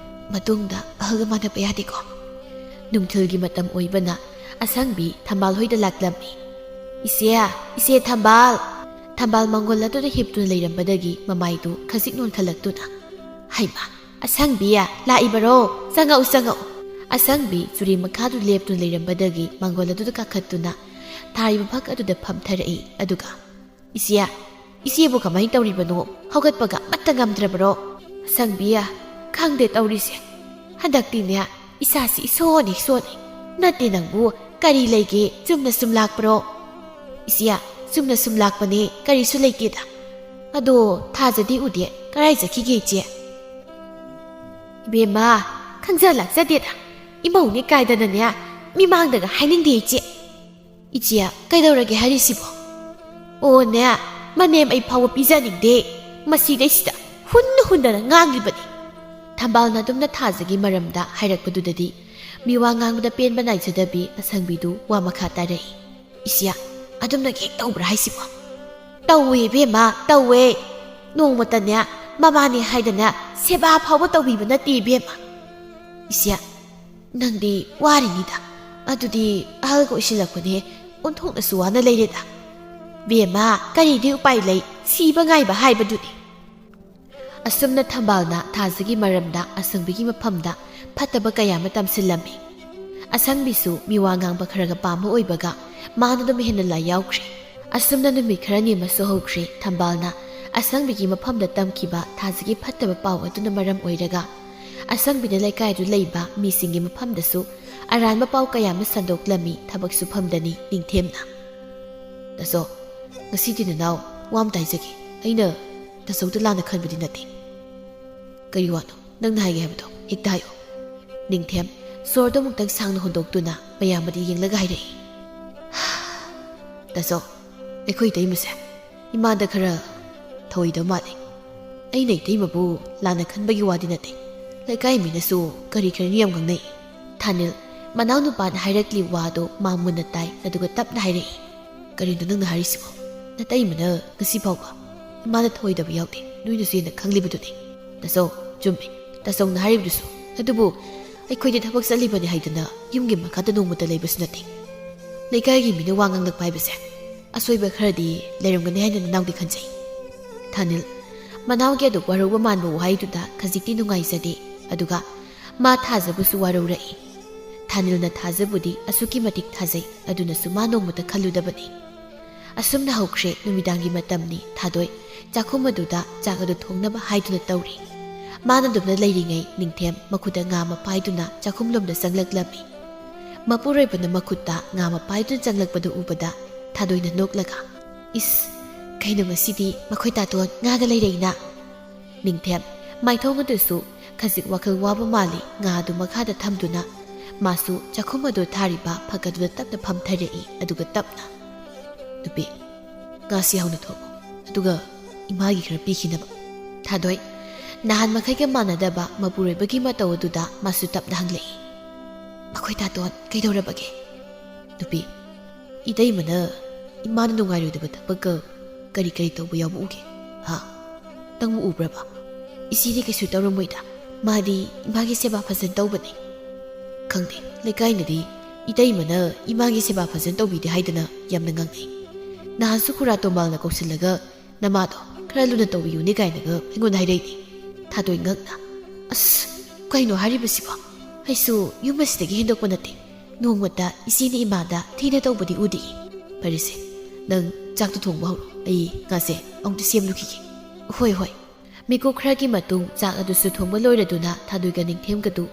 ꯃꯇꯨꯡꯗ ꯑꯍꯜꯒ ꯃꯥꯟꯅꯕ ꯌꯥꯗꯦꯀꯣ꯫" ꯅꯨꯡꯊꯤꯜꯒꯤ ꯃꯇꯝ ꯑꯣꯏꯕꯅ ꯑꯁꯪꯕꯤ ꯊꯝꯕꯥꯜ ꯍꯣꯏꯗ ꯂꯥꯛꯂꯝꯃꯤ꯫ "ꯏꯆꯦ, ꯏꯆꯦ ꯊꯝꯕꯥꯜ!" ꯊꯝꯕꯥꯜ ꯃꯪꯒꯣꯜ ꯑꯗꯨꯗ ꯍꯤꯞꯇꯨꯅ ꯂꯩꯔꯝꯕꯗꯒꯤ ꯃꯃꯥꯏꯗꯨ ꯈꯖꯤꯛ ꯅꯣꯟꯈꯠꯂꯛꯇꯨꯅ, "ꯍꯩꯃꯥ, ꯑꯁꯪꯕꯤ, ꯂꯥꯛꯏꯕꯔꯣ? ꯆꯪꯉꯛꯎ, ꯆꯪꯉꯛꯎ꯫" ꯑꯁꯪꯕꯤ ꯆꯨꯔꯤ ꯃꯈꯥꯗꯨ ꯂꯦꯞꯇꯨꯅ ꯂꯩꯔꯝꯕꯗꯒꯤ ꯃꯪꯒꯣꯜ ꯑꯗꯨꯗ ꯀꯥꯈꯠꯇꯨꯅ ꯊꯥꯔꯤꯕ ꯐꯛ ꯑꯗꯨꯗ ꯐꯝꯊꯔꯛꯏ꯫ ꯑꯗꯨꯒ, "ꯏꯆꯦ, ꯏꯆꯦꯕꯨ ꯀꯃꯥꯏꯅ ꯇꯧꯔꯤꯕꯅꯣ? ꯍꯧꯒꯠꯄꯒ ꯑꯃꯠꯇ ꯉꯝꯗ꯭ꯔꯕꯔꯣ?" "ꯑꯁꯪꯕꯤ, ꯈꯪꯗꯦ ꯇꯧꯔꯤꯁꯦ꯫ ꯍꯟꯗꯛꯇꯤꯅꯦ ꯏꯁꯥꯁꯤ ꯏꯁꯣꯟ ꯍꯦꯛ ꯁꯣꯜꯂꯤ꯫ ꯅꯠꯇꯦ ꯅꯪꯕꯨ ꯀꯔꯤ ꯂꯩꯒꯦ? ꯆꯨꯝꯅ ꯁꯨꯝ ꯂꯥꯛꯄ꯭ꯔꯣ?" "ꯏꯆꯦ, ꯆꯨꯝꯅ ꯁꯨꯝ ꯂꯥꯛꯄꯅꯦ, ꯀꯔꯤꯁꯨ ꯂꯩꯇꯦꯗ꯫ ꯑꯗꯣ ꯊꯥꯖꯗꯤ ꯎꯗꯦ, ꯀꯔꯥꯏ ꯆꯠꯈꯤꯒꯦ ꯏꯆꯦ?" "ꯏꯕꯦꯝꯃ, ꯈꯪꯖ ꯂꯥꯛꯆꯗꯦꯗ꯫ ꯏꯃꯧꯅꯦ ꯀꯥꯏꯗꯅꯅꯦ ꯃꯤꯃꯥꯡꯗꯒ ꯍꯥꯏꯅꯤꯡꯗꯦ ꯏꯆꯦ꯫" "ꯏꯆꯦ, ꯀꯩꯗꯧꯔꯒꯦ ꯍꯥꯏꯔꯤꯁꯤꯕꯣ?" "ꯑꯣꯅꯦ, ꯃꯅꯦꯝ ꯑꯩ ꯐꯥꯎꯕ ꯄꯤꯖꯅꯤꯡꯗꯦ꯫ ꯃꯁꯤꯗꯩꯁꯤꯗ ꯍꯨꯟꯅ ꯍꯨꯟꯗꯅ ꯉꯥꯡꯂꯤꯕꯅꯤ꯫" ꯊꯝꯕꯥꯜꯅ ꯑꯗꯨꯝꯅ ꯊꯥꯖꯒꯤ ꯃꯔꯝꯗ ꯍꯥꯏꯔꯛꯄꯗꯨꯗꯗꯤ ꯃꯤꯋꯥ ꯉꯥꯡꯕꯗ ꯄꯦꯟꯕ ꯅꯥꯏꯖꯗꯕꯤ ꯑꯁꯪꯕꯤꯗꯨ ꯋꯥ ꯃꯈꯥ ꯇꯥꯔꯛꯏ꯫ "ꯏꯆꯦ, ꯑꯗꯨꯝꯅ ꯍꯦꯛ ꯇꯧꯕ꯭ꯔꯥ ꯍꯥꯏꯁꯤꯕꯣ?" "ꯇꯧꯋꯦ ꯏꯕꯦꯝꯃ, ꯇꯧꯋꯦ꯫" ꯅꯣꯡꯃꯇꯅꯦ ꯃꯃꯥꯅꯦ ꯍꯥꯏꯗꯅ ꯁꯦꯕꯥ ꯐꯥꯎꯕ ꯇꯧꯕꯤꯕ ꯅꯠꯇꯦ ꯏꯕꯦꯝꯃ꯫ ꯏꯆꯦ, ꯅꯪꯗꯤ ꯋꯥꯔꯤꯅꯤꯗ꯫ ꯑꯗꯨꯗꯤ ꯑꯍꯜꯒ ꯑꯣꯏꯁꯤꯜꯂꯛꯄꯅꯦ, ꯑꯣꯟꯊꯣꯛꯅꯁꯨ ꯋꯥꯅ ꯂꯩꯔꯦꯗ꯫ ꯕꯦꯝꯃ, ꯀꯔꯤꯗꯤ ꯎꯄꯥꯏ ꯂꯩ, ꯁꯤꯕ ꯉꯥꯏꯕ ꯍꯥꯏꯕꯗꯨꯅꯤ꯫ ꯑꯁꯨꯝꯅ ꯊꯝꯕꯥꯜꯅ ꯊꯥꯖꯒꯤ ꯃꯔꯝꯗ ꯑꯁꯪꯕꯤꯒꯤ ꯃꯐꯝꯗ ꯐꯠꯇꯕ ꯀꯌꯥ ꯑꯃ ꯇꯝꯁꯤꯜꯂꯝꯃꯤ꯫ ꯑꯁꯪꯕꯤꯁꯨ ꯃꯤꯋꯥ ꯉꯥꯡꯕ ꯈꯔꯒ ꯄꯥꯝꯕ ꯑꯣꯏꯕꯒ ꯃꯥꯅ ꯑꯗꯨꯝ ꯍꯦꯟꯅ ꯂꯥꯏ ꯌꯥꯎꯈ꯭ꯔꯦ꯫ ꯑꯁꯨꯝꯅ ꯅꯨꯃꯤꯠ ꯈꯔꯅꯤ ꯑꯃꯁꯨ ꯍꯧꯈ꯭ꯔꯦ꯫ ꯊꯝꯕꯥꯜꯅ ꯑꯁꯪꯕꯤꯒꯤ ꯃꯐꯝꯗ ꯇꯝꯈꯤꯕ ꯊꯥꯖꯒꯤ ꯐꯠꯇꯕ ꯄꯥꯎ ꯑꯗꯨꯅ ꯃꯔꯝ ꯑꯣꯏꯔꯒ ꯑꯁꯪꯕꯤꯅ ꯂꯩꯀꯥꯏꯗꯨ ꯂꯩꯕ ꯃꯤꯁꯤꯡꯒꯤ ꯃꯐꯝꯗꯁꯨ ꯑꯔꯥꯟꯕ ꯄꯥꯎ ꯀꯌꯥ ꯑꯃ ꯁꯟꯗꯣꯛꯂꯝꯃꯤ꯫ ꯊꯕꯛ ꯁꯨꯐꯝꯗꯅꯤ ꯅꯤꯡꯊꯦꯝꯅ꯫ "ꯇꯥꯆꯧ, ꯉꯁꯤꯗꯤ ꯅꯅꯥꯎ ꯋꯥ ꯑꯃ ꯇꯥꯏꯖꯒꯦ꯫ ꯑꯩꯅ ꯇꯥꯆꯧꯗ ꯂꯥꯟꯅ ꯈꯟꯕꯗꯤ ꯅꯠꯇꯦ꯫" "ꯀꯔꯤ ꯋꯥꯅꯣ ꯅꯪꯅ ꯍꯥꯏꯒꯦ ꯍꯥꯏꯕꯗꯣ? ꯍꯦꯛꯇ ꯍꯥꯏꯌꯣ꯫" ꯅꯤꯡꯊꯦꯝ ꯁꯣꯔꯗꯣ ꯑꯃꯨꯛꯇꯪ ꯁꯥꯡꯅ ꯍꯣꯟꯗꯣꯛꯇꯨꯅ ꯃꯌꯥꯝꯕꯗ ꯌꯦꯡꯂꯒ ꯍꯥꯏꯔꯛꯏ꯫ "ꯇꯥꯆꯧ, ꯑꯩꯈꯣꯏ ꯏꯇꯩꯃꯁꯦ ꯏꯃꯥꯗ ꯈꯔ ꯊꯧꯑꯣꯏꯗꯕ ꯃꯥꯜꯂꯤ꯫ ꯑꯩꯅ ꯏꯇꯩꯃꯕꯨ ꯂꯥꯟꯅ ꯈꯟꯕꯒꯤ ꯋꯥꯗꯤ ꯅꯠꯇꯦ꯫ ꯂꯩꯀꯥꯏ ꯃꯤꯅꯁꯨ ꯀꯔꯤ ꯀꯔꯤꯅꯣ ꯌꯥꯝ ꯉꯥꯡꯅꯩ꯫" ꯊꯥꯅꯤꯜ ꯃꯅꯥꯎꯅꯨꯄꯥꯅ ꯍꯥꯏꯔꯛꯂꯤ ꯋꯥꯗꯣ ꯃꯥ ꯃꯨꯟꯅ ꯇꯥꯏ, ꯑꯗꯨꯒ ꯇꯞꯅ ꯍꯥꯏꯔꯛꯏ꯫ "ꯀꯔꯤꯅꯣ ꯅꯪꯅ ꯍꯥꯏꯔꯤꯁꯤꯕꯣ? ꯅꯇꯩꯃꯅ ꯉꯁꯤ ꯐꯥꯎꯕ ꯏꯃꯥꯗ ꯊꯧꯑꯣꯏꯗꯕ ꯌꯥꯎꯗꯦ, ꯅꯣꯏꯅꯁꯨ ꯍꯦꯟꯅ ꯈꯪꯂꯤꯕꯗꯨꯅꯤ꯫" "ꯇꯥꯆꯧ, ꯆꯨꯝꯃꯤ, ꯇꯥꯆꯧꯅ ꯍꯥꯏꯔꯤꯕꯗꯨꯁꯨ꯫ ꯑꯗꯨꯕꯨ ꯑꯩꯈꯣꯏꯗꯤ ꯊꯕꯛ ꯆꯠꯂꯤꯕꯅꯤ ꯍꯥꯏꯗꯅ ꯌꯨꯝꯒꯤ ꯃꯈꯥꯗ ꯅꯣꯡꯃꯇ ꯂꯩꯕꯁꯨ ꯅꯠꯇꯦ꯫ ꯂꯩꯀꯥꯏꯒꯤ ꯃꯤꯅ ꯋꯥ ꯉꯥꯡꯂꯛꯄ ꯍꯥꯏꯕꯁꯦ ꯑꯁꯣꯏꯕ ꯈꯔꯗꯤ ꯂꯩꯔꯝꯒꯅꯤ ꯍꯥꯏꯅ ꯅꯅꯥꯎꯗꯤ ꯈꯟꯖꯩ꯫" ꯊꯥꯅꯤꯜ ꯃꯅꯥꯎꯒꯤ ꯑꯗꯨ ꯋꯥꯔꯧꯕ ꯃꯥꯟꯕ ꯋꯥꯍꯩꯗꯨꯗ ꯈꯖꯤꯛꯇꯤ ꯅꯨꯡꯉꯥꯏꯖꯗꯦ, ꯑꯗꯨꯒ ꯃꯥ ꯊꯥꯖꯕꯨꯁꯨ ꯋꯥꯔꯧꯔꯛꯏ꯫ ꯊꯥꯅꯤꯜꯅ ꯊꯥꯖꯕꯨꯗꯤ ꯑꯁꯨꯛꯀꯤ ꯃꯇꯤꯛ ꯊꯥꯖꯩ, ꯑꯗꯨꯅꯁꯨ ꯃꯥ ꯅꯣꯡꯃꯇ ꯈꯜꯂꯨꯗꯕꯅꯤ꯫ ꯑꯁꯨꯝꯅ ꯍꯧꯈ꯭ꯔꯦ꯫ ꯅꯨꯃꯤꯗꯥꯡꯒꯤ ꯃꯇꯝꯅꯤ꯫ ꯊꯥꯗꯣꯏ ꯆꯥꯛꯈꯨꯝ ꯑꯗꯨꯗ ꯆꯥꯛ ꯑꯗꯨ ꯊꯣꯡꯅꯕ ꯍꯥꯏꯗꯨꯅ ꯇꯧꯔꯤ꯫ ꯃꯥꯅ ꯑꯗꯨꯝꯅ ꯂꯩꯔꯤꯉꯩ ꯅꯤꯡꯊꯦꯝ ꯃꯈꯨꯠꯇ ꯉꯥ ꯑꯃ ꯄꯥꯏꯗꯨꯅ ꯆꯥꯛꯈꯨꯝꯂꯣꯝꯗ ꯆꯪꯂꯛꯂꯝꯃꯤ꯫ ꯃꯄꯨꯔꯣꯏꯕꯅ ꯃꯈꯨꯠꯇ ꯉꯥ ꯑꯃ ꯄꯥꯏꯗꯨꯅ ꯆꯪꯂꯛꯄꯗꯨ ꯎꯕꯗ ꯊꯥꯗꯣꯏꯅ ꯅꯣꯛꯂꯒ, "ꯏꯁ, ꯀꯩꯅꯣ ꯉꯁꯤꯗꯤ ꯃꯈꯣꯏ ꯇꯥꯇꯣꯟ ꯉꯥꯒ ꯂꯩꯔꯛꯏꯅ?" ꯅꯤꯡꯊꯦꯝ ꯃꯥꯏꯊꯣꯡ ꯑꯗꯨꯁꯨ ꯈꯖꯤꯛ ꯋꯥꯈꯜ ꯋꯥꯕ ꯃꯥꯜꯂꯤ꯫ ꯉꯥ ꯑꯗꯨ ꯃꯈꯥꯗ ꯊꯝꯗꯨꯅ ꯃꯥꯁꯨ ꯆꯥꯛꯈꯨꯝ ꯑꯗꯨ ꯊꯥꯔꯤꯕ ꯐꯛ ꯑꯗꯨꯗ ꯇꯞꯅ ꯐꯝꯊꯔꯛꯏ, ꯑꯗꯨꯒ ꯇꯞꯅ, "ꯅꯨꯄꯤ, ꯉꯥꯁꯤ ꯍꯥꯎꯅ ꯊꯣꯡꯉꯨ, ꯑꯗꯨꯒ ꯏꯃꯥꯒꯤ ꯈꯔ ꯄꯤꯈꯤꯅꯕ꯫" ꯊꯥꯗꯣꯏ ꯅꯍꯥꯟ ꯃꯈꯩꯒ ꯃꯥꯟꯅꯗꯕ ꯃꯄꯨꯔꯣꯏꯕꯒꯤ ꯃꯇꯧ ꯑꯗꯨꯗ ꯃꯥꯁꯨ ꯇꯞꯅ ꯍꯪꯂꯛꯏ, "ꯃꯈꯣꯏ ꯇꯥꯇꯣꯟ ꯀꯩꯗꯧꯔꯕꯒꯦ?" "ꯅꯨꯄꯤ, ꯏꯇꯩꯃꯅ ꯏꯃꯥꯅ ꯅꯨꯡꯉꯥꯏꯔꯣꯏꯗꯕ ꯊꯕꯛꯀ ꯀꯔꯤ ꯀꯔꯤ ꯇꯧꯕ ꯌꯥꯎꯕ ꯎꯒꯦ? ꯍꯥ?" ꯅꯪꯕꯨ ꯎꯕ꯭ꯔꯕ? ꯏꯆꯦꯗꯤ ꯀꯩꯁꯨ ꯇꯧꯔꯝꯃꯣꯏꯗ꯫ ꯃꯥꯗꯤ ꯏꯃꯥꯒꯤ ꯁꯦꯕꯥ ꯐꯖꯅ ꯇꯧꯕꯅꯦ꯫ ꯈꯪꯗꯦ, ꯂꯩꯀꯥꯏꯅꯗꯤ ꯏꯇꯩꯃꯅ ꯏꯃꯥꯒꯤ ꯁꯦꯕꯥ ꯐꯖꯅ ꯇꯧꯕꯤꯗꯦ ꯍꯥꯏꯗꯅ ꯌꯥꯝꯅ ꯉꯥꯡꯅꯩ꯫ ꯅꯍꯥꯟꯁꯨ ꯈꯨꯔꯥ ꯇꯣꯝꯕꯥꯜꯅ ꯀꯧꯁꯤꯜꯂꯒ ꯅꯃꯥꯗꯣ ꯈꯔ ꯂꯨꯅ ꯇꯧꯕꯤꯌꯨꯅꯦ ꯀꯥꯏꯅꯒ ꯑꯩꯉꯣꯟꯗ ꯍꯥꯏꯔꯛꯏꯅꯦ꯫ ꯊꯥꯗꯣꯏ ꯉꯛꯅ, "ꯑꯁ, ꯀꯩꯅꯣ ꯍꯥꯏꯔꯤꯕꯁꯤꯕꯣ? ꯑꯩꯁꯨ ꯌꯨꯝ ꯑꯁꯤꯗꯒꯤ ꯍꯦꯟꯗꯣꯛꯄ ꯅꯠꯇꯦ꯫ ꯅꯣꯡꯃꯇ ꯏꯆꯦꯅ ꯏꯃꯥꯗ ꯊꯤꯅ ꯇꯧꯕꯗꯤ ꯎꯗꯦ꯫ ꯐꯔꯦꯁꯦ, ꯅꯪ ꯆꯥꯛꯇꯣ ꯊꯣꯡꯕ ꯍꯧꯔꯣ, ꯑꯩ ꯉꯥꯁꯦ ꯑꯃꯨꯛꯇ ꯁꯦꯝꯂꯨꯈꯤꯒꯦ꯫" "ꯍꯣꯏ, ꯍꯣꯏ꯫" ꯃꯤꯀꯨꯞ ꯈꯔꯒꯤ ꯃꯇꯨꯡ ꯆꯥꯛ ꯑꯗꯨꯁꯨ ꯊꯣꯡꯕ ꯂꯣꯏꯔꯗꯨꯅ ꯊꯥꯗꯣꯏꯒ ꯅꯤꯡꯊꯦꯝꯒꯗꯨ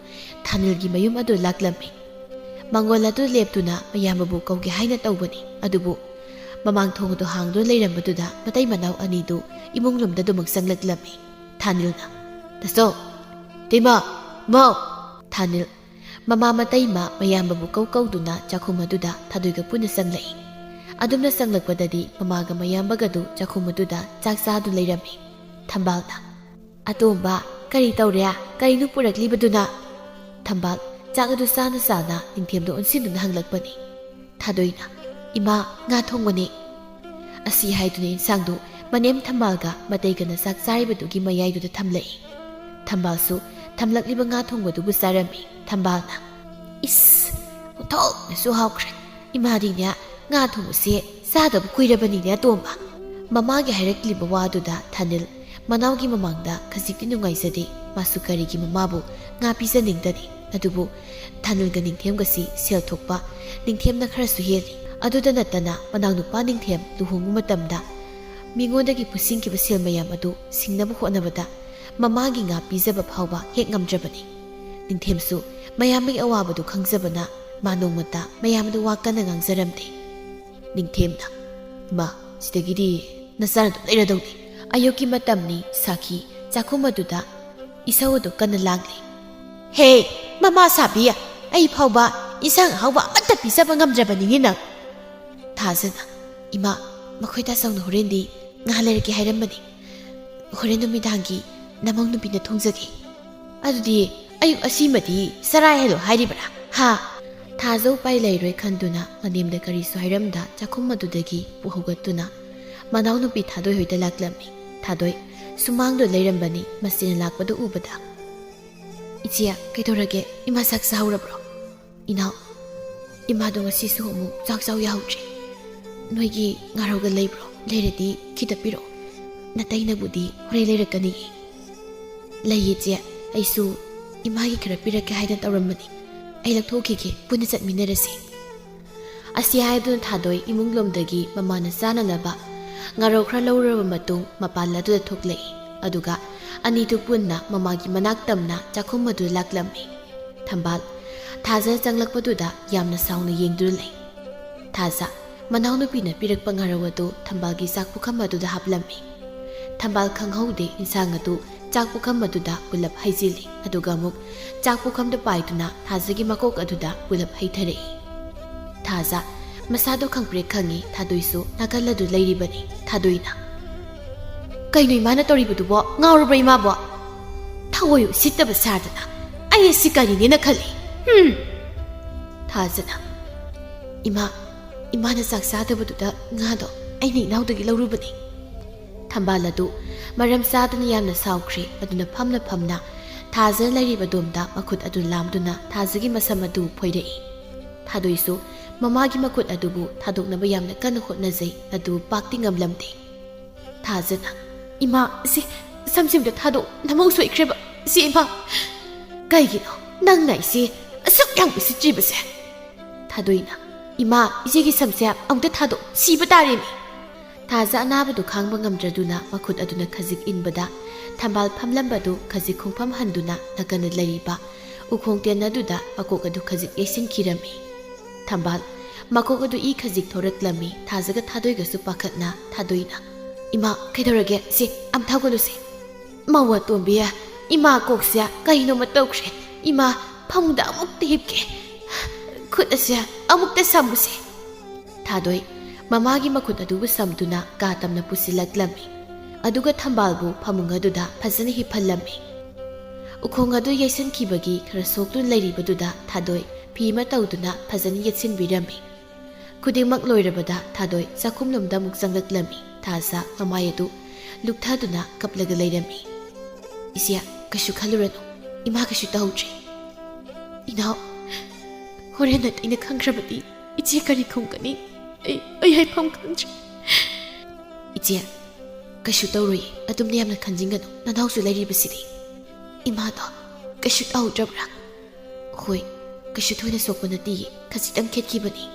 ꯊꯥꯅꯤꯜꯒꯤ ꯃꯌꯨꯝ ꯑꯗꯨ ꯂꯥꯛꯂꯝꯃꯤ꯫ ꯃꯥꯡꯒꯣꯜ ꯑꯗꯨ ꯂꯦꯞꯇꯨꯅ ꯃꯌꯥꯝꯕꯕꯨ ꯀꯧꯒꯦ ꯍꯥꯏꯅ ꯇꯧꯕꯅꯤ, ꯑꯗꯨꯕꯨ ꯃꯃꯥꯡ ꯊꯣꯡ ꯑꯗꯨ ꯍꯥꯡꯗꯨꯅ ꯂꯩꯔꯝꯕꯗꯨꯗ ꯃꯇꯩ ꯃꯅꯥꯎ ꯑꯅꯤꯗꯨ ꯏꯃꯨꯡ ꯂꯣꯝꯗ ꯑꯗꯨꯃꯛ ꯆꯪꯂꯛꯂꯝꯃꯤ꯫ ꯊꯥꯅꯤꯜꯅ, "ꯇꯥꯆꯧ! ꯏꯇꯩꯃ! ꯃꯧ!" ꯊꯥꯅꯤꯜ ꯃꯃꯥ ꯃꯇꯩꯃ ꯃꯌꯥꯝꯕꯕꯨ ꯀꯧ ꯀꯧꯗꯨꯅ ꯆꯥꯛꯈꯨꯝ ꯑꯗꯨꯗ ꯊꯥꯗꯣꯏꯒ ꯄꯨꯟꯅ ꯆꯪꯂꯛꯏ꯫ ꯑꯗꯨꯝꯅ ꯆꯪꯂꯛꯄꯗꯗꯤ ꯃꯃꯥꯒ ꯃꯌꯥꯝꯕꯒꯗꯨ ꯆꯥꯛꯈꯨꯝ ꯑꯗꯨꯗ ꯆꯥꯛ ꯆꯥꯗꯨ ꯂꯩꯔꯝꯃꯤ꯫ ꯊꯝꯕꯥꯜꯅ, "ꯑꯇꯣꯝꯕ, ꯀꯔꯤ ꯇꯧꯔꯦ? ꯀꯔꯤꯅꯣ ꯄꯨꯔꯛꯂꯤꯕꯗꯨꯅ?" ꯊꯝꯕꯥꯜ ꯆꯥꯛ ꯑꯗꯨ ꯆꯥꯅ ꯆꯥꯅ ꯅꯤꯡꯊꯦꯝꯗ ꯑꯣꯟꯁꯤꯟꯗꯨꯅ ꯍꯪꯂꯛꯄꯅꯤ꯫ ꯊꯥꯗꯣꯏꯅ, "ꯏꯃꯥ, ꯉꯥ ꯊꯣꯡꯕꯅꯦ꯫" ꯑꯁꯤ ꯍꯥꯏꯗꯨꯅ ꯏꯟꯁꯥꯡꯗꯨ ꯃꯅꯦꯝ ꯊꯝꯕꯥꯜꯒ ꯃꯇꯩꯒꯅ ꯆꯥꯛ ꯆꯥꯔꯤꯕꯗꯨꯒꯤ ꯃꯌꯥꯏꯗꯨꯗ ꯊꯝꯂꯛꯏ꯫ ꯊꯝꯕꯥꯜꯁꯨ ꯊꯝꯂꯛꯂꯤꯕ ꯉꯥ ꯊꯣꯡꯕꯗꯨꯕꯨ ꯆꯥꯔꯝꯃꯤ꯫ ꯊꯝꯕꯥꯜꯅ, "ꯏꯁ, ꯑꯣꯟꯊꯣꯛꯅꯁꯨ ꯍꯥꯎꯈ꯭ꯔꯦ꯫ ꯏꯃꯥꯗꯤꯅꯦ, ꯉꯥ ꯊꯣꯡꯕꯁꯦ ꯆꯥꯗꯕ ꯀꯨꯏꯔꯕꯅꯤꯅꯦ, ꯑꯇꯣꯝꯕ꯫" ꯃꯃꯥꯒꯤ ꯍꯥꯏꯔꯛꯂꯤꯕ ꯋꯥꯗꯨꯗ ꯊꯥꯅꯤꯜ ꯃꯅꯥꯎꯒꯤ ꯃꯃꯥꯡꯗ ꯈꯖꯤꯛꯇꯤ ꯅꯨꯡꯉꯥꯏꯖꯗꯦ꯫ ꯃꯥꯁꯨ ꯀꯔꯤꯒꯤ ꯃꯃꯥꯕꯨ ꯉꯥ ꯄꯤꯖꯅꯤꯡꯗꯅꯤ? ꯑꯗꯨꯕꯨ ꯊꯥꯅꯤꯜꯒ ꯅꯤꯡꯊꯦꯝꯒꯁꯤ ꯁꯦꯜ ꯊꯣꯛꯄ ꯅꯤꯡꯊꯦꯝꯅ ꯈꯔꯁꯨ ꯍꯦꯜꯂꯤ꯫ ꯑꯗꯨꯗ ꯅꯠꯇꯅ ꯃꯅꯥꯎꯅꯨꯄꯥ ꯅꯤꯡꯊꯦꯝ ꯂꯨꯍꯣꯡꯕ ꯃꯇꯝꯗ ꯃꯤꯉꯣꯟꯗꯒꯤ ꯄꯨꯁꯤꯟꯈꯤꯕ ꯁꯦꯜ ꯃꯌꯥꯝ ꯑꯗꯨ ꯁꯤꯡꯅꯕ ꯍꯣꯠꯅꯕꯗ ꯃꯃꯥꯒꯤ ꯉꯥ ꯄꯤꯖꯕ ꯐꯥꯎꯕ ꯍꯦꯛ ꯉꯝꯗ꯭ꯔꯕꯅꯤ꯫ ꯅꯤꯡꯊꯦꯝꯁꯨ ꯃꯌꯥꯝꯒꯤ ꯑꯋꯥꯕꯗꯨ ꯈꯪꯖꯕꯅ ꯃꯥ ꯅꯣꯡꯃꯇ ꯃꯌꯥꯝꯗ ꯋꯥ ꯀꯟꯅ ꯉꯥꯡꯖꯔꯝꯗꯦ꯫ ꯅꯤꯡꯊꯦꯝꯅ, "ꯏꯃꯥ, ꯁꯤꯗꯒꯤꯗꯤ ꯅꯆꯥꯅ ꯑꯗꯨꯝ ꯂꯩꯔꯗꯧꯅꯤ꯫" ꯑꯌꯨꯛꯀꯤ ꯃꯇꯝꯅꯤ, ꯁꯥꯈꯤ ꯆꯥꯛꯈꯨꯝ ꯑꯗꯨꯗ ꯏꯁꯧ ꯑꯗꯨ ꯀꯟꯅ ꯂꯥꯡꯂꯤ꯫ "ꯍꯦ, ꯃꯃꯥ ꯁꯥꯕꯤ, ꯑꯩ ꯐꯥꯎꯕ ꯏꯟꯁꯥꯡ ꯑꯍꯥꯎꯕ ꯑꯃꯠꯇ ꯄꯤꯖꯕ ꯉꯝꯗ꯭ꯔꯕꯅꯤꯅꯦ ꯅꯪ꯫" ꯊꯥꯖꯅ, "ꯏꯃꯥ, ꯃꯈꯣꯏ ꯇꯥꯆꯧꯅ ꯍꯣꯔꯦꯟꯗꯤ ꯉꯥ ꯂꯩꯔꯛꯀꯦ ꯍꯥꯏꯔꯝꯕꯅꯤ꯫ ꯍꯣꯔꯦꯟ ꯅꯨꯃꯤꯗꯥꯡꯒꯤ ꯅꯃꯧ ꯅꯨꯄꯤꯅ ꯊꯣꯡꯖꯒꯦ꯫ ꯑꯗꯨꯗꯤ ꯑꯌꯨꯛ ꯑꯁꯤꯃꯗꯤ ꯆꯔꯥ ꯍꯦꯜꯂꯣ ꯍꯥꯏꯔꯤꯕ꯭ꯔꯥ? ꯍꯥ?" ꯊꯥꯖ ꯎꯄꯥꯏ ꯂꯩꯔꯣꯏ ꯈꯟꯗꯨꯅ ꯃꯅꯦꯝꯗ ꯀꯔꯤꯁꯨ ꯍꯥꯏꯔꯝꯗ ꯆꯥꯛꯈꯨꯝ ꯑꯗꯨꯗꯒꯤ ꯄꯨ ꯍꯧꯒꯠꯇꯨꯅ ꯃꯅꯥꯎꯅꯨꯄꯤ ꯊꯥꯗꯣꯏ ꯍꯣꯏꯗ ꯂꯥꯛꯂꯝꯃꯤ꯫ ꯊꯥꯗꯣꯏ ꯁꯨꯃꯥꯡꯗ ꯂꯩꯔꯝꯕꯅꯤ꯫ ꯃꯁꯤꯅ ꯂꯥꯛꯄꯗꯨ ꯎꯕꯗ, "ꯏꯆꯦ, ꯀꯩꯗꯧꯔꯒꯦ? ꯏꯃꯥ ꯆꯥꯛ ꯆꯥꯍꯧꯔꯕ꯭ꯔꯣ?" "ꯏꯅꯥꯎ, ꯏꯃꯥꯗꯣ ꯉꯁꯤꯁꯨ ꯑꯃꯨꯛ ꯆꯥꯛ ꯆꯥꯎ ꯌꯥꯍꯧꯗ꯭ꯔꯦ꯫ ꯅꯣꯏꯒꯤ ꯉꯥꯔꯧꯒ ꯂꯩꯕ꯭ꯔꯣ? ꯂꯩꯔꯗꯤ ꯈꯤꯇ ꯄꯤꯔꯛꯑꯣ꯫ ꯅꯇꯩꯅꯕꯨꯗꯤ ꯍꯣꯔꯦꯟ ꯂꯩꯔꯛꯀꯅꯤꯌꯦ꯫" "ꯂꯩꯌꯦ ꯏꯆꯦ, ꯑꯩꯁꯨ ꯏꯃꯥꯒꯤ ꯈꯔ ꯄꯤꯔꯛꯀꯦ ꯍꯥꯏꯗꯅ ꯇꯧꯔꯝꯕꯅꯤ꯫ ꯑꯩ ꯂꯧꯊꯣꯛꯈꯤꯒꯦ, ꯄꯨꯟꯅ ꯆꯠꯃꯤꯟꯅꯔꯁꯤ꯫" ꯑꯁꯤ ꯍꯥꯏꯗꯨꯅ ꯊꯥꯗꯣꯏ ꯏꯃꯨꯡ ꯂꯣꯝꯗꯒꯤ ꯃꯃꯥꯅ ꯆꯥꯅꯅꯕ ꯉꯥꯔꯧ ꯈꯔ ꯂꯧꯔꯕ ꯃꯇꯨꯡ ꯃꯄꯥꯟ ꯑꯗꯨꯗ ꯊꯣꯛꯂꯛꯏ꯫ ꯑꯗꯨꯒ ꯑꯅꯤꯗꯨ ꯄꯨꯟꯅ ꯃꯃꯥꯒꯤ ꯃꯅꯥꯛ ꯇꯝꯅ ꯆꯥꯛꯈꯨꯝ ꯑꯗꯨꯗ ꯂꯥꯛꯂꯝꯃꯤ꯫ ꯊꯝꯕꯥꯜ, ꯊꯥꯖ ꯆꯪꯂꯛꯄꯗꯨꯗ ꯌꯥꯝꯅ ꯁꯥꯎꯅ ꯌꯦꯡꯗꯨꯅ ꯂꯩ꯫ "ꯊꯥꯖ, ꯃꯅꯥꯎꯅꯨꯄꯤꯅ ꯄꯤꯔꯛꯄ ꯉꯥꯔꯧ ꯑꯗꯨ ꯊꯝꯕꯥꯜꯒꯤ ꯆꯥꯛ ꯄꯨꯈꯝ ꯑꯗꯨꯗ ꯍꯥꯞꯂꯝꯃꯤ꯫" ꯊꯝꯕꯥꯜ ꯈꯪꯍꯧꯗꯦ ꯏꯟꯁꯥꯡ ꯑꯗꯨ ꯆꯥꯛ ꯄꯨꯈꯝ ꯑꯗꯨꯗ ꯄꯨꯂꯞ ꯍꯩꯖꯤꯜꯂꯤ, ꯑꯗꯨꯒ ꯑꯃꯨꯛ ꯆꯥꯛ ꯄꯨꯈꯝꯗ ꯄꯥꯏꯗꯨꯅ ꯊꯥꯖꯒꯤ ꯃꯀꯣꯛ ꯑꯗꯨꯗ ꯄꯨꯂꯞ ꯍꯩꯊꯔꯛꯏ꯫ ꯊꯥꯖ, ꯃꯁꯥꯗꯣ ꯈꯪꯄ꯭ꯔꯦꯛ ꯈꯪꯉꯤ꯫ ꯊꯥꯗꯣꯏꯁꯨ ꯅꯥꯀꯜ ꯑꯗꯨ ꯂꯩꯔꯤꯕꯅꯤ꯫ ꯊꯥꯗꯣꯏꯅ, "ꯀꯩꯅꯣ ꯏꯃꯥꯅ ꯇꯧꯔꯤꯕꯗꯨꯕꯣ? ꯉꯥꯎꯔꯕ꯭ꯔꯥ ꯏꯃꯥꯕꯣ? ꯊꯑꯣꯏ ꯎꯁꯤꯠꯇꯕ ꯁꯥꯗꯅ ꯑꯩ ꯑꯁꯤ ꯀꯔꯤꯅꯦꯅ ꯈꯜꯂꯤ꯫ ꯍꯨꯝ!" ꯊꯥꯖꯅ, "ꯏꯃꯥ, ꯏꯃꯥꯅ ꯆꯥꯛ ꯆꯥꯗꯕꯗꯨꯗ ꯉꯥꯗꯣ ꯑꯩꯅ ꯏꯅꯥꯎꯗꯒꯤ ꯂꯧꯔꯨꯕꯅꯤ꯫" ꯊꯝꯕꯥꯜ ꯑꯗꯨ ꯃꯔꯝ ꯆꯥꯗꯅ ꯌꯥꯝꯅ ꯁꯥꯎꯈ꯭ꯔꯦ꯫ ꯑꯗꯨꯅ ꯐꯝꯅ ꯐꯝꯅ ꯊꯥꯖꯅ ꯂꯩꯔꯤꯕ ꯑꯗꯣꯝꯗ ꯃꯈꯨꯠ ꯑꯗꯨ ꯂꯥꯝꯗꯨꯅ ꯊꯥꯖꯒꯤ ꯃꯁꯝ ꯑꯗꯨ ꯐꯣꯏꯔꯛꯏ꯫ ꯊꯥꯗꯣꯏꯁꯨ ꯃꯃꯥꯒꯤ ꯃꯈꯨꯠ ꯑꯗꯨꯕꯨ ꯊꯥꯗꯣꯛꯅꯕ ꯌꯥꯝꯅ ꯀꯟꯅ ꯍꯣꯠꯅꯖꯩ, ꯑꯗꯨ ꯄꯥꯛꯇꯤ ꯉꯝꯂꯝꯗꯦ꯫ ꯊꯥꯖꯅ, "ꯏꯃꯥ, ꯁꯤ ꯁꯝꯁꯤꯝꯗ ꯊꯥꯗꯣꯛ, ꯅꯃꯧ ꯁꯣꯏꯈ꯭ꯔꯦꯕ꯫ ꯁꯤ ꯏꯃꯥ, ꯀꯩꯒꯤꯅꯣ ꯅꯪꯅ ꯑꯩꯁꯦ ꯑꯁꯨꯛ ꯌꯥꯝ ꯎꯁꯤꯠꯇ꯭ꯔꯤꯕꯁꯦ?" ꯊꯥꯗꯣꯏꯅ, "ꯏꯃꯥ, ꯏꯆꯦꯒꯤ ꯁꯝꯁꯦ ꯑꯃꯨꯛꯇ ꯊꯥꯗꯣꯛ, ꯁꯤꯕ ꯇꯥꯔꯦꯃꯤ꯫" ꯊꯥꯖ ꯑꯅꯥꯕꯗꯨ ꯈꯥꯡꯕ ꯉꯝꯗ꯭ꯔꯗꯨꯅ ꯃꯈꯨꯠ ꯑꯗꯨꯅ ꯈꯖꯤꯛ ꯏꯟꯕꯗ ꯊꯝꯕꯥꯜ ꯐꯝꯂꯝꯕꯗꯨ ꯈꯖꯤꯛ ꯈꯣꯡꯐꯝ ꯍꯟꯗꯨꯅ ꯅꯥꯀꯟꯗ ꯂꯩꯔꯤꯕ ꯎꯈꯣꯡ ꯇꯦꯟ ꯑꯗꯨꯗ ꯃꯀꯣꯛ ꯑꯗꯨ ꯈꯖꯤꯛ ꯌꯩꯁꯤꯟꯈꯤꯔꯝꯃꯤ꯫ ꯊꯝꯕꯥꯜ ꯃꯀꯣꯛ ꯑꯗꯨ ꯏ ꯈꯖꯤꯛ ꯊꯣꯔꯛꯂꯝꯃꯤ꯫ ꯊꯥꯖꯒ ꯊꯥꯗꯣꯏꯒꯁꯨ ꯄꯥꯈꯠꯅ ꯊꯥꯗꯣꯏꯅ, "ꯏꯃꯥ, ꯀꯩꯗꯧꯔꯒꯦ? ꯁꯤ ꯑꯝ ꯊꯥꯒꯠꯂꯨꯁꯦ꯫" "ꯃꯧ ꯑꯇꯣꯝꯕꯤ, ꯏꯃꯥ ꯀꯣꯛꯁꯦ ꯀꯩꯅꯣꯃ ꯇꯧꯈ꯭ꯔꯦ꯫ ꯏꯃꯥ, ꯐꯃꯨꯡꯗ ꯑꯃꯨꯛꯇ ꯍꯤꯞꯀꯦ꯫ ꯈꯨꯠ ꯑꯁꯦ ꯑꯃꯨꯛꯇ ꯁꯝꯃꯨꯁꯦ꯫" ꯊꯥꯗꯣꯏ ꯃꯃꯥꯒꯤ ꯃꯈꯨꯠ ꯑꯗꯨꯕꯨ ꯁꯝꯗꯨꯅ ꯀꯥ ꯇꯝꯅ ꯄꯨꯁꯤꯜꯂꯛꯂꯝꯃꯤ꯫ ꯑꯗꯨꯒ ꯊꯝꯕꯥꯜꯕꯨ ꯐꯃꯨꯡ ꯑꯗꯨꯗ ꯐꯖꯅ ꯍꯤꯞꯍꯜꯂꯝꯃꯤ꯫ ꯎꯈꯣꯡ ꯑꯗꯨ ꯌꯩꯁꯟꯈꯤꯕꯒꯤ ꯈꯔ ꯁꯣꯛꯇꯨꯅ ꯂꯩꯔꯤꯕꯗꯨꯗ ꯊꯥꯗꯣꯏ ꯐꯤ ꯑꯃ ꯇꯧꯗꯨꯅ ꯐꯖꯅ ꯌꯦꯠꯁꯤꯟꯕꯤꯔꯝꯃꯤ꯫ ꯈꯨꯗꯤꯡꯃꯛ ꯂꯣꯏꯔꯕꯗ ꯊꯥꯗꯣꯏ ꯆꯥꯛꯈꯨꯝꯂꯣꯝꯗ ꯑꯃꯨꯛ ꯆꯪꯂꯛꯂꯝꯃꯤ꯫ ꯊꯥꯖ ꯃꯃꯥꯏ ꯑꯗꯨ ꯂꯨꯞꯊꯗꯨꯅ ꯀꯞꯂꯒ ꯂꯩꯔꯝꯃꯤ꯫ "ꯏꯆꯦ, ꯀꯩꯁꯨ ꯈꯜꯂꯨꯔꯅꯨ, ꯏꯃꯥ ꯀꯩꯁꯨ ꯇꯧꯗ꯭ꯔꯤ꯫ ꯏꯅꯥꯎ, ꯍꯣꯔꯦꯟ ꯅꯠꯇꯦ ꯑꯩꯅ ꯈꯪꯈ꯭ꯔꯕꯗꯤ ꯏꯆꯦ ꯀꯔꯤ ꯈꯨꯝꯒꯅꯤ? ꯑꯩ, ꯑꯩ ꯍꯥꯏꯐꯝ ꯈꯪꯗ꯭ꯔꯦ꯫" "ꯏꯆꯦ, ꯀꯩꯁꯨ ꯇꯧꯔꯣꯏ, ꯑꯗꯨꯝꯅ ꯌꯥꯝꯅ ꯈꯟꯖꯤꯟꯒꯅꯨ, ꯅꯅꯥꯎꯁꯨ ꯂꯩꯔꯤꯕꯁꯤꯗꯤ꯫ ꯏꯃꯥꯗꯣ ꯀꯩꯁꯨ ꯇꯧꯗ꯭ꯔꯕ꯭ꯔꯥ?" "ꯍꯣꯏ, ꯀꯩꯁꯨ ꯊꯣꯏꯅ ꯁꯣꯛꯄ ꯅꯠꯇꯦꯌꯦ, ꯈꯖꯤꯛꯇꯪ ꯈꯦꯠꯈꯤꯕꯅꯤ꯫"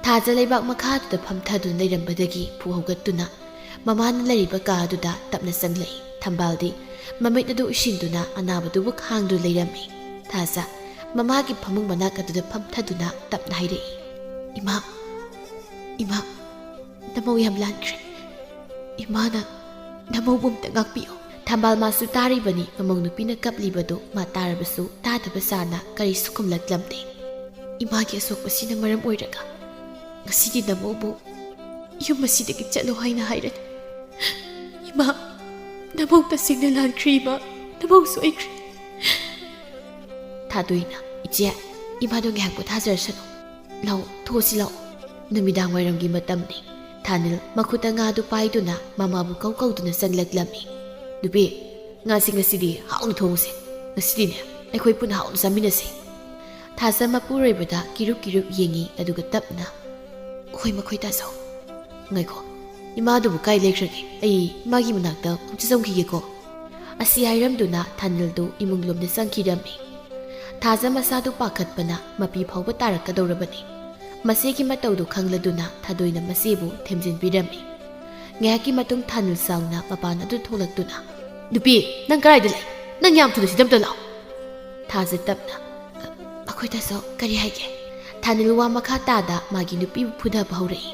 ꯊꯥꯖ ꯂꯩꯕꯥꯛ ꯃꯈꯥꯗꯨꯗ ꯐꯝꯊꯗꯨꯅ ꯂꯩꯔꯝꯕꯗꯒꯤ ꯐꯨ ꯍꯧꯒꯠꯇꯨꯅ ꯃꯃꯥꯅ ꯂꯩꯔꯤꯕ ꯀꯥ ꯑꯗꯨꯗ ꯇꯞꯅ ꯆꯪꯂꯛꯏ꯫ ꯊꯝꯕꯥꯜꯗꯤ ꯃꯃꯤꯠ ꯑꯗꯨ ꯎꯏꯁꯤꯟꯗꯨꯅ ꯑꯅꯥꯕꯗꯨꯕꯨ ꯈꯥꯡꯗꯨꯅ ꯂꯩꯔꯝꯃꯤ꯫ ꯊꯥꯖ ꯃꯃꯥꯒꯤ ꯐꯃꯨꯡ ꯃꯅꯥꯛ ꯑꯗꯨꯗ ꯐꯝꯊꯗꯨꯅ ꯇꯞꯅ ꯍꯥꯏꯔꯛꯏ, "ꯏꯃꯥ, ꯏꯃꯥ, ꯅꯃꯧ ꯌꯥꯝ ꯂꯥꯟꯈ꯭ꯔꯦ꯫ ꯏꯃꯥꯅ ꯅꯃꯧꯕꯨ ꯑꯝꯇ ꯉꯥꯛꯄꯤꯌꯨ꯫" ꯊꯝꯕꯥꯜ ꯃꯥꯁꯨ ꯇꯥꯔꯤꯕꯅꯤ꯫ ꯃꯃꯧ ꯅꯨꯄꯤꯅ ꯀꯞꯂꯤꯕꯗꯨ ꯃꯥ ꯇꯥꯔꯕꯁꯨ ꯇꯥꯗꯕ ꯁꯥꯅ ꯀꯔꯤꯁꯨ ꯈꯨꯝꯂꯛꯂꯝꯗꯦ꯫ "ꯏꯃꯥꯒꯤ ꯑꯁꯣꯛꯄꯁꯤꯅ ꯃꯔꯝ ꯑꯣꯏꯔꯒ ꯉꯁꯤꯗꯤ ꯅꯃꯧꯕꯨ ꯌꯨꯝ ꯑꯁꯤꯗꯒꯤ ꯆꯠꯂꯣ ꯍꯥꯏꯅ ꯍꯥꯏꯔꯅꯤ꯫ ꯏꯃꯥ, ꯅꯃꯧ ꯇꯁꯦꯡꯅ ꯂꯥꯟꯈ꯭ꯔꯦ ꯏꯃꯥ, ꯅꯃꯧ ꯁꯣꯏꯈ꯭ꯔꯦ꯫" ꯊꯥꯗꯣꯏꯅ, "ꯏꯆꯦ, ꯏꯃꯥꯗꯣ ꯉꯥꯏꯍꯥꯛ ꯄꯣꯊꯥꯖꯔꯁꯅꯨ꯫ ꯂꯥꯛꯑꯣ, ꯊꯣꯛꯑꯁꯤ ꯂꯥꯛꯑꯣ꯫ ꯅꯨꯃꯤꯗꯥꯡ ꯋꯥꯏꯔꯝꯒꯤ ꯃꯇꯝꯅꯤ꯫" ꯊꯥꯅꯤꯜ ꯃꯈꯨꯠꯇ ꯉꯥꯗꯨ ꯄꯥꯏꯗꯨꯅ ꯃꯃꯥꯕꯨ ꯀꯧ ꯀꯧꯗꯨꯅ ꯆꯪꯂꯛꯂꯝꯃꯤ꯫ "ꯅꯨꯄꯤ, ꯉꯥꯁꯤ ꯉꯁꯤꯗꯤ ꯍꯥꯎꯅ ꯊꯣꯡꯉꯨꯁꯦ꯫ ꯉꯁꯤꯗꯤꯅꯦ ꯑꯩꯈꯣꯏ ꯄꯨꯟꯅ ꯍꯥꯎꯅ ꯆꯥꯃꯤꯟꯅꯁꯦ꯫" ꯊꯥꯖ ꯃꯄꯨꯔꯣꯏꯕꯗ ꯀꯤꯔꯨꯞ ꯀꯤꯔꯨꯞ ꯌꯦꯡꯉꯤ, ꯑꯗꯨꯒ ꯇꯞꯅ, "ꯍꯣꯏ, ꯃꯈꯣꯏ ꯇꯥꯖꯧ꯫ ꯉꯥꯏꯈꯣ, ꯏꯃꯥꯗꯨꯕꯨ ꯀꯥꯏ ꯂꯩꯈ꯭ꯔꯒꯦ? ꯑꯩ ꯃꯥꯒꯤ ꯃꯅꯥꯛꯇ ꯑꯃꯨꯛꯇ ꯆꯪꯈꯤꯒꯦꯀꯣ꯫" ꯑꯁꯤ ꯍꯥꯏꯔꯝꯗꯨꯅ ꯊꯥꯅꯤꯜꯗꯨ ꯏꯃꯨꯡꯂꯣꯝꯗ ꯆꯪꯈꯤꯔꯝꯃꯤ꯫ ꯊꯥꯖ ꯃꯁꯥꯗꯨ ꯄꯥꯈꯠꯄꯅ ꯃꯄꯤ ꯐꯥꯎꯕ ꯇꯥꯔꯛꯀꯗꯧꯔꯕꯅꯤ꯫ ꯃꯆꯦꯒꯤ ꯃꯇꯧꯗꯨ ꯈꯪꯂꯗꯨꯅ ꯊꯥꯗꯣꯏꯅ ꯃꯆꯦꯕꯨ ꯊꯦꯝꯖꯤꯟꯕꯤꯔꯝꯃꯤ꯫ ꯉꯥꯏꯍꯥꯛꯀꯤ ꯃꯇꯨꯡ ꯊꯥꯅꯤꯜ ꯁꯥꯎꯅ ꯃꯄꯥꯟ ꯑꯗꯨ ꯊꯣꯛꯂꯛꯇꯨꯅ, "ꯅꯨꯄꯤ, ꯅꯪ ꯀꯗꯥꯏꯗ ꯂꯩ? ꯅꯪ ꯌꯥꯝ ꯊꯨꯅ ꯁꯤꯗ ꯑꯝꯇ ꯂꯥꯛꯑꯣ꯫" ꯊꯥꯖ ꯇꯞꯅ, "ꯑꯩꯈꯣꯏ ꯇꯥꯆꯧ, ꯀꯔꯤ ꯍꯥꯏꯒꯦ?" ꯊꯥꯅꯤꯜ ꯋꯥ ꯃꯈꯥ ꯇꯥꯗ ꯃꯥꯒꯤ ꯅꯨꯄꯤꯕꯨ ꯐꯨꯗꯕ ꯍꯧꯔꯛꯏ꯫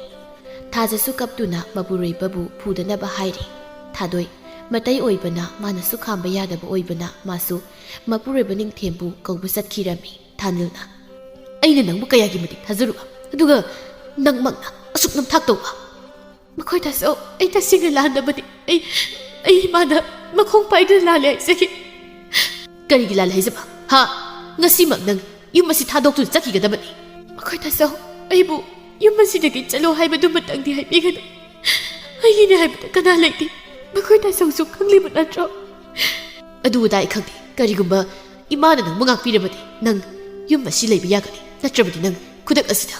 ꯊꯥꯖꯁꯨ ꯀꯞꯇꯨꯅ ꯃꯄꯨꯔꯣꯏꯕꯕꯨ ꯐꯨꯗꯅꯕ ꯍꯥꯏꯔꯤ꯫ ꯊꯥꯗꯣꯏ ꯃꯇꯩ ꯑꯣꯏꯕꯅ ꯃꯥꯅꯁꯨ ꯈꯥꯝꯕ ꯌꯥꯗꯕ ꯑꯣꯏꯕꯅ ꯃꯥꯁꯨ ꯃꯄꯨꯔꯣꯏꯕ ꯅꯤꯡꯊꯦꯝꯕꯨ ꯀꯧꯕ ꯆꯠꯈꯤꯔꯝꯃꯤ꯫ ꯊꯥꯅꯤꯜꯅ, "ꯑꯩꯅ ꯅꯪꯕꯨ ꯀꯌꯥꯒꯤ ꯃꯇꯤꯛ ꯊꯥꯖꯔꯨꯕ, ꯑꯗꯨꯒ ꯅꯪꯃꯛꯅ ꯑꯁꯨꯛ ꯅꯝꯊꯥꯛ ꯇꯧꯕ?" "ꯃꯈꯣꯏ ꯇꯥꯆꯧ, ꯑꯩ ꯇꯁꯦꯡꯅ ꯂꯥꯟꯗꯕꯅꯤ꯫ ꯑꯩ, ꯑꯩ ꯏꯃꯥꯗ ꯃꯈꯣꯡ ꯄꯥꯏꯗꯨꯅ ꯂꯥꯜꯂꯦ ꯍꯥꯏꯖꯒꯦ꯫" "ꯀꯔꯤꯒꯤ ꯂꯥꯜꯂꯦ ꯍꯥꯏꯖꯕ? ꯍꯥ? ꯉꯁꯤꯃꯛ ꯅꯪ ꯌꯨꯝ ꯑꯁꯤ ꯊꯥꯗꯣꯛꯇꯨꯅ ꯆꯠꯈꯤꯒꯗꯕꯅꯤ꯫" "ꯃꯈꯣꯏ ꯇꯥꯆꯧ, ꯑꯩꯕꯨ ꯌꯨꯝ ꯑꯁꯤꯗꯒꯤ ꯆꯠꯂꯣ ꯍꯥꯏꯕꯗꯨꯃꯇꯪꯗꯤ ꯍꯥꯏꯕꯤꯒꯅꯨ꯫ ꯑꯩꯒꯤꯅꯦ ꯍꯥꯏꯕꯗ ꯀꯅꯥ ꯂꯩꯇꯦ꯫ ꯃꯈꯣꯏ ꯇꯥꯆꯧꯁꯨ ꯈꯪꯂꯤꯕ ꯅꯠꯇ꯭ꯔꯣ? ꯑꯗꯨ ꯑꯗꯥ ꯑꯩ ꯈꯪꯗꯦ꯫ ꯀꯔꯤꯒꯨꯝꯕ ꯏꯃꯥꯅ ꯅꯪꯕꯨ ꯉꯥꯛꯄꯤꯔꯕꯗꯤ ꯅꯪ ꯌꯨꯝ ꯑꯁꯤ ꯂꯩꯕ ꯌꯥꯒꯅꯤ, ꯅꯠꯇ꯭ꯔꯕꯗꯤ ꯅꯪ ꯈꯨꯗꯛ ꯑꯁꯤꯗ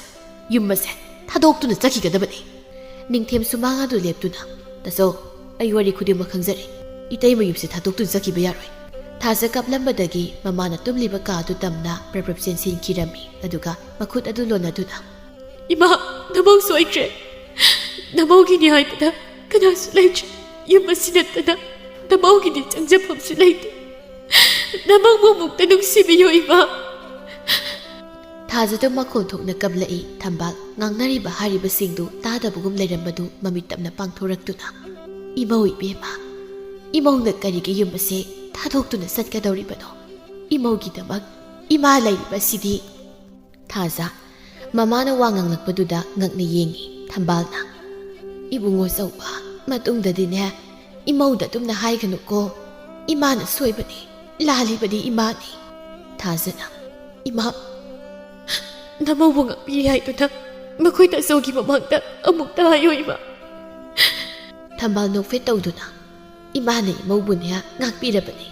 ꯌꯨꯝ ꯑꯁꯦ ꯊꯥꯗꯣꯛꯇꯨꯅ ꯆꯠꯈꯤꯒꯗꯕꯅꯤ꯫ ꯅꯤꯡꯊꯦꯝ ꯁꯨꯃꯥꯡ ꯑꯗꯨ ꯂꯦꯞꯇꯨꯅ, "ꯇꯥꯆꯧ, ꯑꯩ ꯋꯥꯔꯤ ꯈꯨꯗꯤꯡꯃꯛ ꯈꯪꯖꯔꯦ꯫ ꯏꯇꯩꯃ ꯌꯨꯝꯁꯦ ꯊꯥꯗꯣꯛꯇꯨꯅ ꯆꯠꯈꯤꯕ ꯌꯥꯔꯣꯏ꯫" ꯊꯥꯖ ꯀꯞꯂꯝꯕꯗꯒꯤ ꯃꯃꯥꯅ ꯇꯨꯝꯂꯤꯕ ꯀꯥ ꯑꯗꯨ ꯇꯝꯅ ꯄ꯭ꯔꯞ ꯄ꯭ꯔꯞ ꯆꯦꯟꯁꯤꯟꯈꯤꯔꯝꯃꯤ꯫ ꯑꯗꯨꯒ ꯃꯈꯨꯠ ꯑꯗꯨ ꯂꯣꯟꯅꯗꯨꯅ, "ꯏꯃꯥ, ꯅꯃꯧ ꯁꯣꯏꯗ꯭ꯔꯦ꯫ ꯅꯃꯧꯒꯤꯅꯤ ꯍꯥꯏꯕꯗ ꯀꯅꯥꯁꯨ ꯂꯩꯇ꯭ꯔꯦ꯫ ꯌꯨꯝ ꯑꯁꯤ ꯅꯠꯇꯅ ꯅꯃꯧꯒꯤꯗꯤ ꯆꯪꯖꯐꯝꯁꯨ ꯂꯩꯇꯦ꯫ ꯅꯃꯧꯕꯨ ꯑꯃꯨꯛꯇ ꯅꯨꯡꯁꯤꯕꯤꯌꯨ, ꯏꯃꯥ꯫" ꯊꯥꯖꯗ ꯃꯈꯣꯟ ꯊꯣꯛꯅ ꯀꯞꯂꯛꯏ꯫ ꯊꯝꯕꯥꯜ ꯉꯥꯡꯅꯔꯤꯕ ꯍꯥꯏꯔꯤꯕꯁꯤꯡꯗꯨ ꯇꯥꯗꯕꯒꯨꯝ ꯂꯩꯔꯝꯕꯗꯨ ꯃꯃꯤꯠ ꯇꯞꯅ ꯄꯥꯡꯊꯣꯔꯛꯇꯨꯅ, "ꯏꯃꯧ ꯏꯕꯦꯝꯃ, ꯏꯃꯧꯅ ꯀꯔꯤꯒꯤ ꯌꯨꯝ ꯑꯁꯦ ꯊꯥꯗꯣꯛꯇꯨꯅ ꯆꯠꯀꯗꯧꯔꯤꯕꯅꯣ? ꯏꯃꯧꯒꯤꯗꯃꯛ ꯏꯃꯥ ꯂꯩꯔꯤꯕꯁꯤꯗꯤ꯫" ꯊꯥꯖ ꯃꯃꯥꯅ ꯋꯥ ꯉꯥꯡꯂꯛꯄꯗꯨꯗ ꯉꯛꯅ ꯌꯦꯡꯉꯤ ꯊꯝꯕꯥꯜꯅ꯫ "ꯏꯕꯨꯡꯉꯣ ꯆꯧꯕ, ꯃꯇꯨꯡꯗꯗꯤꯅꯦ, ꯏꯃꯧꯗ ꯑꯗꯨꯝꯅ ꯍꯥꯏꯒꯅꯨꯀꯣ꯫ ꯏꯃꯥꯅ ꯁꯣꯏꯕꯅꯤ, ꯂꯥꯜꯂꯤꯕꯗꯤ ꯏꯃꯥꯅꯤ꯫" ꯊꯥꯖꯅ, "ꯏꯃꯥ, ꯅꯃꯧꯕꯨ ꯉꯥꯛꯄꯤꯔꯤ ꯍꯥꯏꯗꯨꯅ ꯃꯈꯣꯏ ꯇꯥꯆꯧꯒꯤ ꯃꯃꯥꯡꯗ ꯑꯃꯨꯛꯇ ꯍꯥꯏꯌꯨ, ꯏꯃꯥ꯫" ꯊꯝꯕꯥꯜ ꯅꯣꯛꯐꯦꯠ ꯇꯧꯗꯨꯅ, "ꯏꯃꯥꯅ ꯏꯃꯧꯕꯨꯅꯦ ꯉꯥꯛꯄꯤꯔꯕꯅꯤ꯫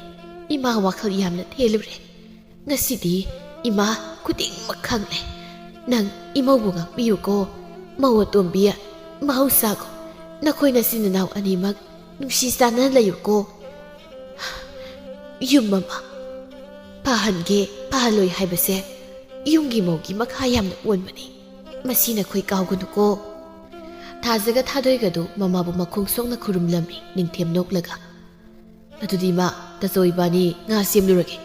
ꯏꯃꯥ ꯋꯥꯈꯜ ꯌꯥꯝꯅ ꯊꯦꯜꯂꯨꯔꯦ꯫ ꯉꯁꯤꯗꯤ ꯏꯃꯥ ꯈꯨꯗꯤꯡꯃꯛ ꯈꯪꯂꯦ꯫ ꯅꯪ ꯏꯃꯧꯕꯨ ꯉꯥꯛꯄꯤꯌꯨꯀꯣ꯫ ꯃꯧ ꯑꯇꯣꯝꯕꯤ, ꯃꯍꯧꯁꯥꯒꯨꯝ ꯅꯈꯣꯏ ꯅꯆꯤꯟ ꯅꯅꯥꯎ ꯑꯅꯤꯃꯛ ꯅꯨꯡꯁꯤ ꯆꯥꯟꯅꯅ ꯂꯩꯌꯨꯀꯣ꯫ ꯌꯨꯝ ꯑꯃ ꯐꯍꯟꯒꯦ, ꯐꯍꯜꯂꯣꯏ ꯍꯥꯏꯕꯁꯦ ꯌꯨꯝꯒꯤ ꯃꯧꯒꯤ ꯃꯈꯥ ꯌꯥꯝꯅ ꯄꯣꯟꯕꯅꯤ꯫ ꯃꯁꯤ ꯅꯈꯣꯏ ꯀꯥꯎꯒꯅꯨꯀꯣ꯫" ꯊꯥꯖꯒ ꯊꯥꯗꯣꯏꯒꯗꯨ ꯃꯃꯥꯕꯨ ꯃꯈꯣꯡ ꯁꯣꯛꯅ ꯈꯨꯔꯨꯝꯂꯝꯃꯤ ꯅꯤꯡꯊꯦꯝ ꯅꯣꯛꯂꯒ꯫ "ꯑꯗꯨꯗꯤ ꯏꯃꯥ, ꯇꯥꯆꯧ ꯏꯕꯥꯅꯤ ꯉꯥ ꯁꯦꯝꯂꯨꯔꯒꯦ꯫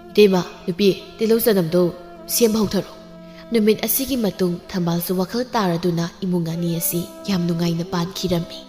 ꯏꯇꯩꯃ, ꯅꯨꯄꯤ, ꯇꯤꯜꯍꯧ ꯆꯅꯝꯗꯣ ꯁꯦꯝꯕ ꯍꯧꯊꯔꯣ꯫" ꯅꯨꯃꯤꯠ ꯑꯁꯤꯒꯤ ꯃꯇꯨꯡ ꯊꯝꯕꯥꯜꯁꯨ ꯋꯥꯈꯜ ꯇꯥꯔꯗꯨꯅ ꯏꯃꯨꯡ ꯑꯅꯤ ꯑꯁꯤ ꯌꯥꯝ ꯅꯨꯡꯉꯥꯏꯅ ꯄꯥꯟꯈꯤꯔꯝꯃꯤ꯫